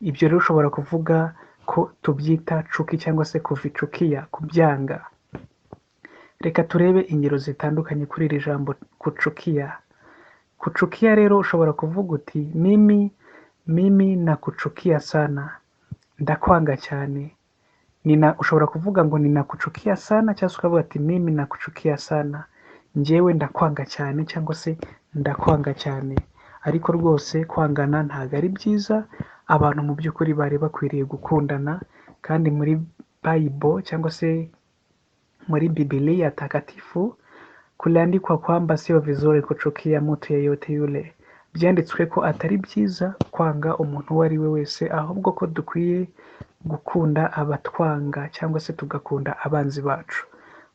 Ibyo rero ushobora kuvuga ko tubyita chuki cyangwa se kuvichukia, kubyanga. Reka turebe ingero zitandukanye kuri iri jambo kuchukia. Kuchukia rero ushobora kuvuga uti mimi nakuchukia sana, ndakwanga cyane. Ushobora kuvuga ngo ninakuchukia sana, cyangwa se ukavuga ati mimi nakuchukia sana, njyewe ndakwanga cyane cyangwa se ndakwanga cyane. Ariko rwose kwangana ntabwo ari byiza, abantu mu by'ukuri bari bakwiriye gukundana, kandi muri Bible cyangwa se muri Biblia takatifu kuliandikwa kwamba sio vizuri kuchukia mtu yeyote yule. Byanditswe ko atari byiza kwanga umuntu uwo ari we wese, ahubwo ko dukwiye gukunda abatwanga cyangwa se tugakunda abanzi bacu.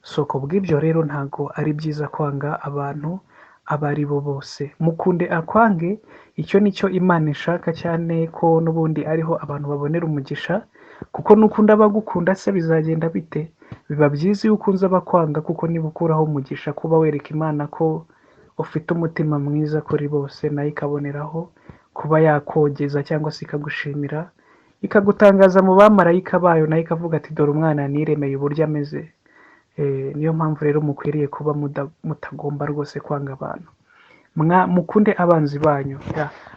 So ku bw'ibyo rero ntabwo ari byiza kwanga abantu abo ari bo bose. Mukunde akwange, icyo ni cyo Imana ishaka, cyane ko n'ubundi ariho abantu babonera umugisha, kuko nukunda abagukunda se bizagenda bite? Biba byiza iyo ukunze abakwanga, kuko niba ukuraho umugisha kuba wereka Imana ko ufite umutima mwiza kuri bose, nayo ikaboneraho kuba yakogeza cyangwa se ikagushimira, ikagutangaza mu bamarayika bayo, nayo ikavuga ati dore umwana niremeye uburyo ameze. Niyo mpamvu rero mukwiriye kuba mutagomba rwose kwanga abantu. Mukunde abanzi banyu,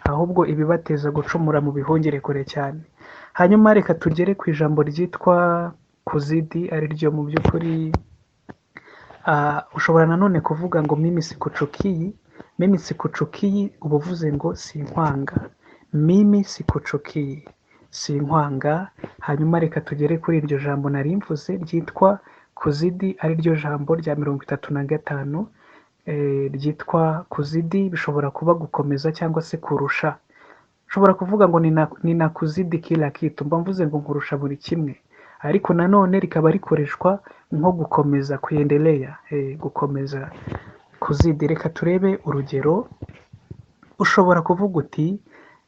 ahubwo ibibateza gucumura mubihungire kure cyane. Hanyuma reka tugere ku ijambo ryitwa kuzidi, ari ryo mu by'ukuri, ushobora nanone kuvuga ngo mimi sikuchukii. Mimi sikuchukii uba uvuze ngo sinkwanga. Mimi sikuchukii, sinkwanga. Hanyuma reka tugere kuri iryo jambo nari mvuze ryitwa kuzidi, ari ryo jambo rya 35, ryitwa kuzidi. Bishobora kuba gukomeza cyangwa se kurusha. Ushobora kuvuga ngo ninakuzidi kila kitu, mba mvuze ngo nkurusha buri kimwe. Ariko nanone rikaba rikoreshwa nko gukomeza, kuendelea, gukomeza, kuzidi. Reka turebe urugero. Ushobora kuvuga uti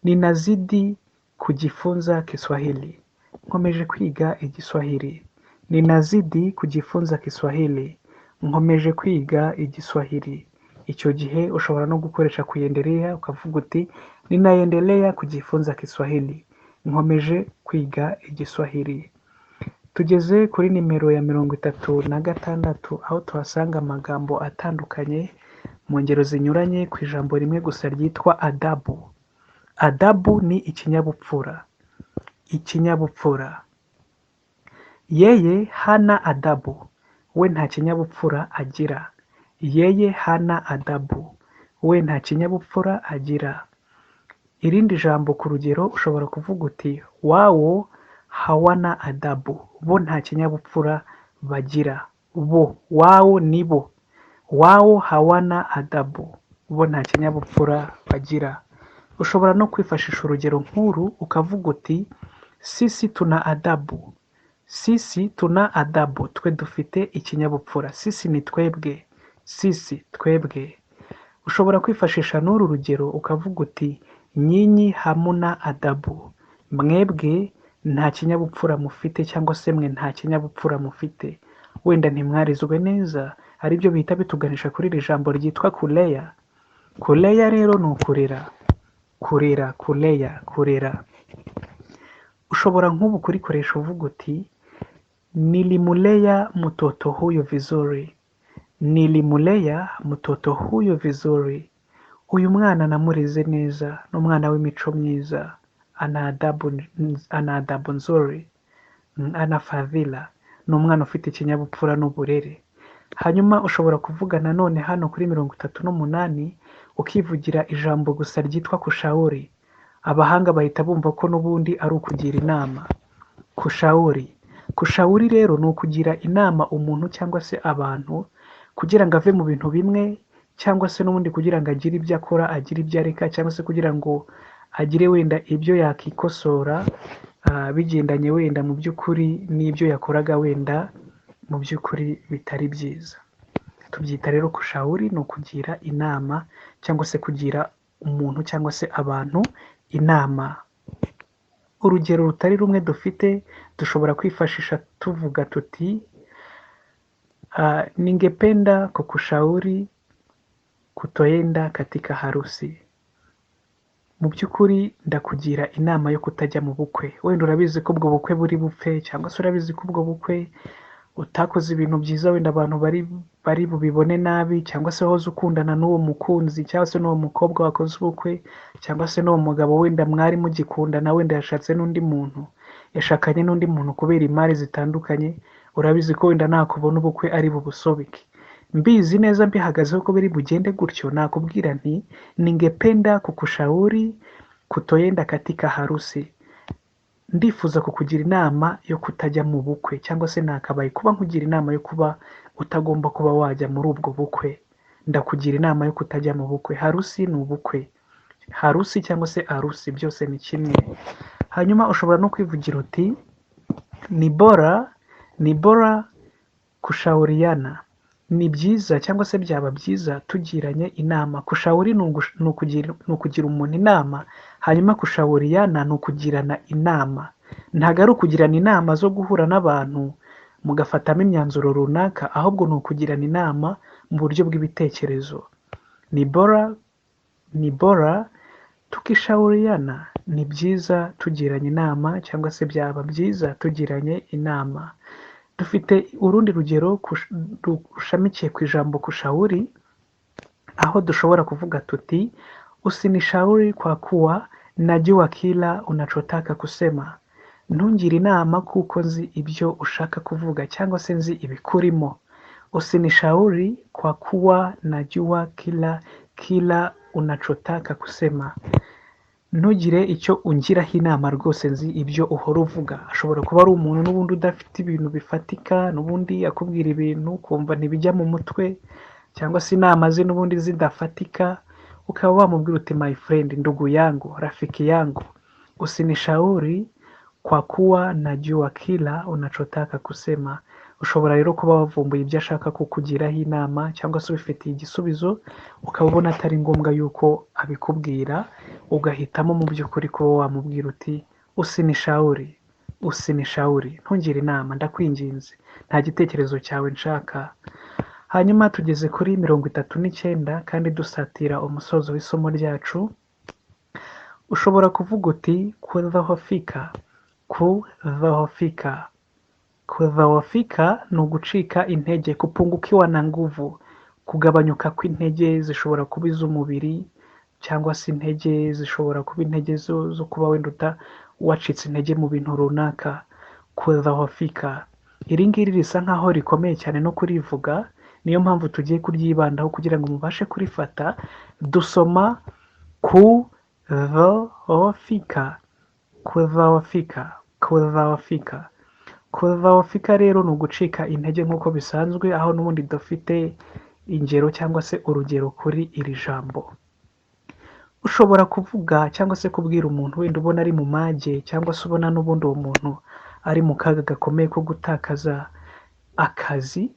ninazidi kujifunza Kiswahili, nkomeje kwiga Igiswahili. Ninazidi kujifunza Kiswahili, nkomeje kwiga Igiswahili. Icyo gihe ushobora no gukoresha kuendelea, ukavuga uti ninaendelea kujifunza Kiswahili, nkomeje kwiga Igiswahili. Tugeze kuri nimero ya 36, aho tuhasanga amagambo atandukanye mu ngero zinyuranye ku ijambo rimwe gusa ryitwa adabu. Adabu ni ikinyabupfura. Ikinyabupfura. Yeye hana adabu, we nta kinyabupfura agira. Yeye hana adabu, we nta kinyabupfura agira. Irindi jambo ku rugero ushobora kuvuga uti wao hawana adabu, bo nta kinyabupfura bagira. Bo, wao ni bo. Wao hawana adabu, bo nta kinyabupfura bagira. Ushobora no kwifashisha urugero nk'uru ukavuga uti sisi tuna adabu. Sisi tuna adabu, twe dufite ikinyabupfura. Sisi ni twebwe, sisi twebwe. Ushobora kwifashisha n'uru rugero ukavuga uti nyinyi hamuna adabu, mwebwe nta kinyabupfura mufite, cyangwa se mwe nta kinyabupfura mufite, wenda ntimwarizwe neza. Aribyo bihita bituganisha kuri iri jambo ryitwa kulea. Kulea rero ni ukurera, kurera, kulea, kurera. Ushobora nk'ubu kurikoresha uvuga uti nilimulea mtoto huyu vizuri, nilimulea mtoto huyu vizuri. Uyu mwana namureze neza, ni umwana w'imico myiza, ana adabu nzuri, ana fadhila, ni umwana ufite ikinyabupfura n'uburere. Hanyuma ushobora kuvuga nanone hano kuri 38 ukivugira ijambo gusa ryitwa kushauri. Abahanga bahita bumva ko n'ubundi ari ukugira inama. Kushauri. Kushauri rero ni ukugira inama umuntu cyangwa se abantu kugira ngo ave mu bintu bimwe, cyangwa se n'ubundi kugira ngo agire ibyo akora, agire ibyo areka, cyangwa se kugira ngo agire wenda ibyo yakikosora, bigendanye wenda mu by'ukuri n'ibyo yakoraga wenda mu by'ukuri bitari byiza. Tubyita rero kushauri, ni ukugira inama cyangwa se kugira umuntu cyangwa se abantu inama. Urugero rutari rumwe dufite dushobora kwifashisha tuvuga tuti "Ningependa kukushauri kutoenda katika harusi." Mu by'ukuri ndakugira inama yo kutajya mu bukwe. Wenda urabizi ko ubwo bukwe buri bupfe, cyangwa se urabizi ko ubwo bukwe utakoze ibintu byiza, wenda abantu bari bubibone nabi, cyangwa se wahoze ukundana n'uwo mukunzi cyangwa se n'uwo mukobwa wakoze ubukwe, cyangwa se n'uwo mugabo wenda mwari mugikundana, wenda yashatse n'undi muntu, yashakanye n'undi muntu kubera imari zitandukanye. Urabizi ko wenda nakubona ubukwe ari bubusobeke. Mbizi neza mbihagazeho ko biri bugende gutyo, nakubwira nti "Ningependa kukushauri kutoenda katika harusi." Ndifuza kukugira inama yo kutajya mu bukwe, cyangwa se nakabaye kuba nkugira inama yo kuba utagomba kuba wajya muri ubwo bukwe. Ndakugira inama yo kutajya mu bukwe. Harusi ni ubukwe, harusi cyangwa se arusi byose ni kimwe. Hanyuma ushobora no kwivugira uti "Ni bora kushauriana." Ni byiza cyangwa se byaba byiza tugiranye inama. Kushauri ni ukugira umuntu inama, hanyuma kushauriana ni ukugirana inama. Ntabwo ari ukugirana inama zo guhura n'abantu mugafatamo imyanzuro runaka, ahubwo ni ukugirana inama mu buryo bw'ibitekerezo. Ni bora tukishauriana, ni byiza tugiranye inama cyangwa se byaba byiza tugiranye inama. Dufite urundi rugero rushamikiye ku ijambo kushauri, aho dushobora kuvuga tuti "Usinishauri kwa kuwa najua kila unachotaka kusema." Ntungire inama kuko nzi ibyo ushaka kuvuga cyangwa se nzi ibikurimo. Usinishauri kwa kuwa najua kila unachotaka kusema. Ntugire icyo ungiraho inama rwose, nzi ibyo uhora uvuga. Ashobora kuba ari umuntu n'ubundi udafite ibintu bifatika, n'ubundi akubwira ibintu ukumva ntibijya mu mutwe, cyangwa se inama ze n'ubundi zidafatika, ukaba wamubwira uti "My friend, ndugu yangu, rafiki yangu, usinishauri kwa kuwa najua kila unachotaka kusema." Ushobora rero kuba wavumbuye ibyo ashaka kukugiraho inama, cyangwa se ubifitiye igisubizo, ukaba ubona atari ngombwa yuko abikubwira, ugahitamo mu by'ukuri kuba wamubwira uti "Usinishauri, usinishauri, ntungire inama, ndakwinginze, nta gitekerezo cyawe nshaka." Hanyuma tugeze kuri 39 kandi dusatira umusozo w'isomo ryacu. Ushobora kuvuga uti kudhoofika, kudhoofika. Kudhoofika ni ugucika intege, kupungukiwa na nguvu, kugabanyuka kw'intege zishobora kuba iz'umubiri, cyangwa se intege zishobora kuba intege zo kuba wenda wacitse intege mu bintu runaka. Kudhoofika, iri ngiri risa nkaho rikomeye cyane no kurivuga, niyo mpamvu tugiye kuryibandaho kugira ngo mubashe kurifata. Dusoma kudhoofika, kudhoofika, kudhoofika. Kudhoofika rero ni ugucika intege nk'uko bisanzwe, aho n'ubundi dufite ingero cyangwa se urugero kuri iri jambo. Ushobora kuvuga cyangwa se kubwira umuntu wenda ubona ari mu mage, cyangwa se ubona n'ubundi uwo muntu ari mu kaga gakomeye ko gutakaza akazi,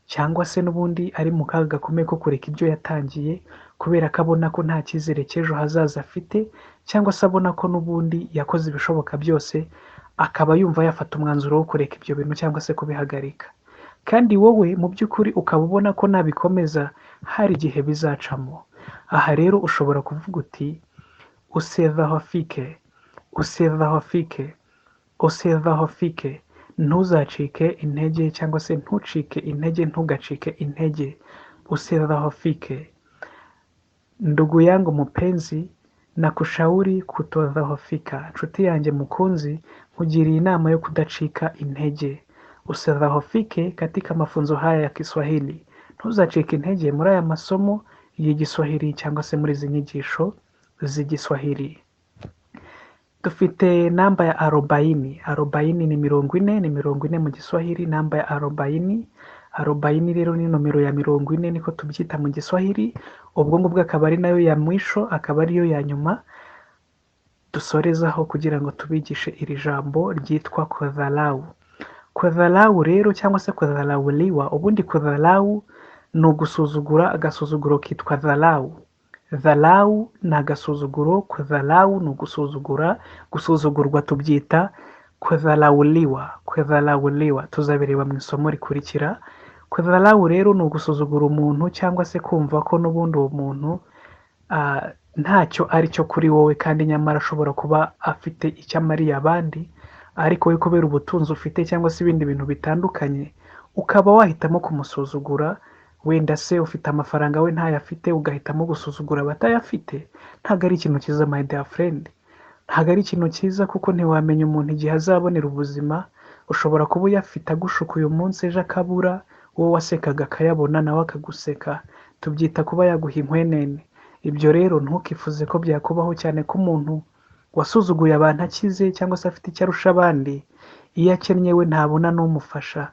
cyangwa se n'ubundi ari mu kaga gakomeye ko kureka ibyo yatangiye kubera ko abona ko nta cyizere cy'ejo hazaza afite, cyangwa se abona ko n'ubundi yakoze ibishoboka byose akaba yumva yafata umwanzuro wo kureka ibyo bintu cyangwa se kubihagarika, kandi wowe mu by'ukuri ukaba ubona ko nabikomeza hari igihe bizacamo. Aha rero ushobora kuvuga uti "Usidhoofike, usidhoofike, usidhoofike." Ntuzacike intege cyangwa se ntucike intege, ntugacike intege. Usidhoofike. Ndugu yangu mpenzi, nakushauri kutodhoofika. Nshuti yanjye mukunzi, nkugiriye inama yo kudacika intege. Usidhoofike katika mafunzo haya ya Kiswahili. Ntuzacike intege muri aya masomo y'igiswahili cyangwa se muri izi nyigisho z'igiswahili. Dufite namba ya 40. 40 ni 40, ni 40 mu Giswahili. Namba ya 40, 40 rero ni nomero ya 40, niko tubyita mu Giswahili. Ubwo ngubwo akaba ari nayo ya mwisho, akaba ariyo ya nyuma dusorezaho kugira ngo tubigishe iri jambo ryitwa kudharau. Kudharau rero cyangwa se kudharauliwa, ubundi kudharau ni ugusuzugura, agasuzuguro kitwa dharau. Dharau ni agasuzuguro, kudharau ni ugusuzugura, gusuzugurwa tubyita kudharauliwa. Kudharauliwa tuzabireba mu isomo rikurikira. Kudharau rero ni ugusuzugura umuntu cyangwa se kumva ko n'ubundi uwo muntu ntacyo ari cyo kuri wowe, kandi nyamara ashobora kuba afite icyo amariye abandi, ariko we kubera ubutunzi ufite cyangwa se ibindi bintu bitandukanye ukaba wahitamo kumusuzugura. Wenda se ufite amafaranga we ntayo afite, ugahitamo gusuzugura abatayafite. Ntabwo ari ikintu cyiza, my dear friend, ntabwo ari ikintu cyiza, kuko ntiwamenya umuntu igihe azabonera ubuzima. Ushobora kuba uyafite agushuka uyu munsi, ejo akabura, wowe wasekaga akayabona nawe akaguseka. Tubyita kuba yaguha inkwenene. Ibyo rero ntukifuze ko byakubaho, cyane ko umuntu wasuzuguye abantu akize cyangwa se afite icyo arusha abandi, iyo akennye we ntabona n'umufasha.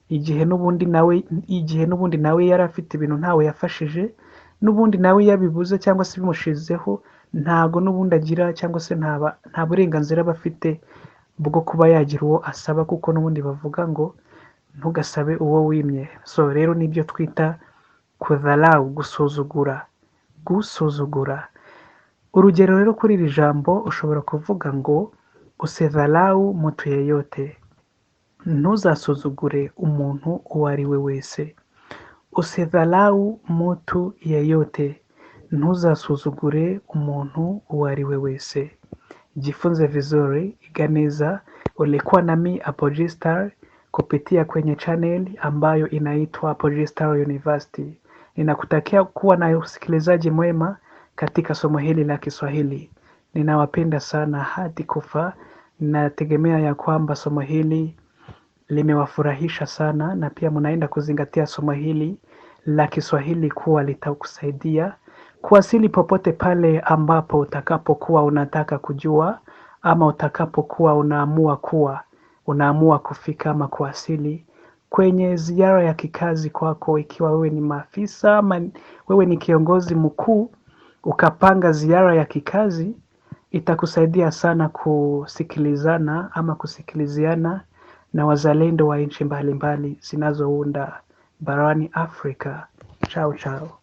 Igihe n'ubundi nawe yari afite ibintu ntawe yafashije, n'ubundi nawe iyo abibuze cyangwa se bimushizeho, ntago n'ubundi agira cyangwa se nta burenganzira aba afite bwo kuba yagira uwo asaba, kuko n'ubundi bavuga ngo ntugasabe uwo wimye. So rero nibyo twita kudharau, gusuzugura, gusuzugura. Urugero rero kuri iri jambo, ushobora kuvuga ngo usidharau mtu yeyote, ntuzasuzugure umuntu uwo ari we wese. Usidharau mtu yeyote, ntuzasuzugure umuntu uwo ari we wese. Jifunze vizuri, iga neza. Ulikuwa nami Apogee Star kupitia kwenye channel ambayo inaitwa Apogee Star University. Ninakutakia kuwa na usikilizaji mwema katika somo hili la Kiswahili. Ninawapenda sana hadi kufa. Nategemea ya kwamba somo hili limewafurahisha sana na pia mnaenda kuzingatia somo hili la Kiswahili kuwa litakusaidia kuwasili popote pale ambapo utakapokuwa unataka kujua ama utakapokuwa unaamua kufika ama kuwasili kwenye ziara ya kikazi kwako, ikiwa wewe ni maafisa ama wewe ni kiongozi mkuu ukapanga ziara ya kikazi, itakusaidia sana kusikilizana ama kusikiliziana na wazalendo wa nchi mbalimbali zinazounda barani Afrika. Chao chao.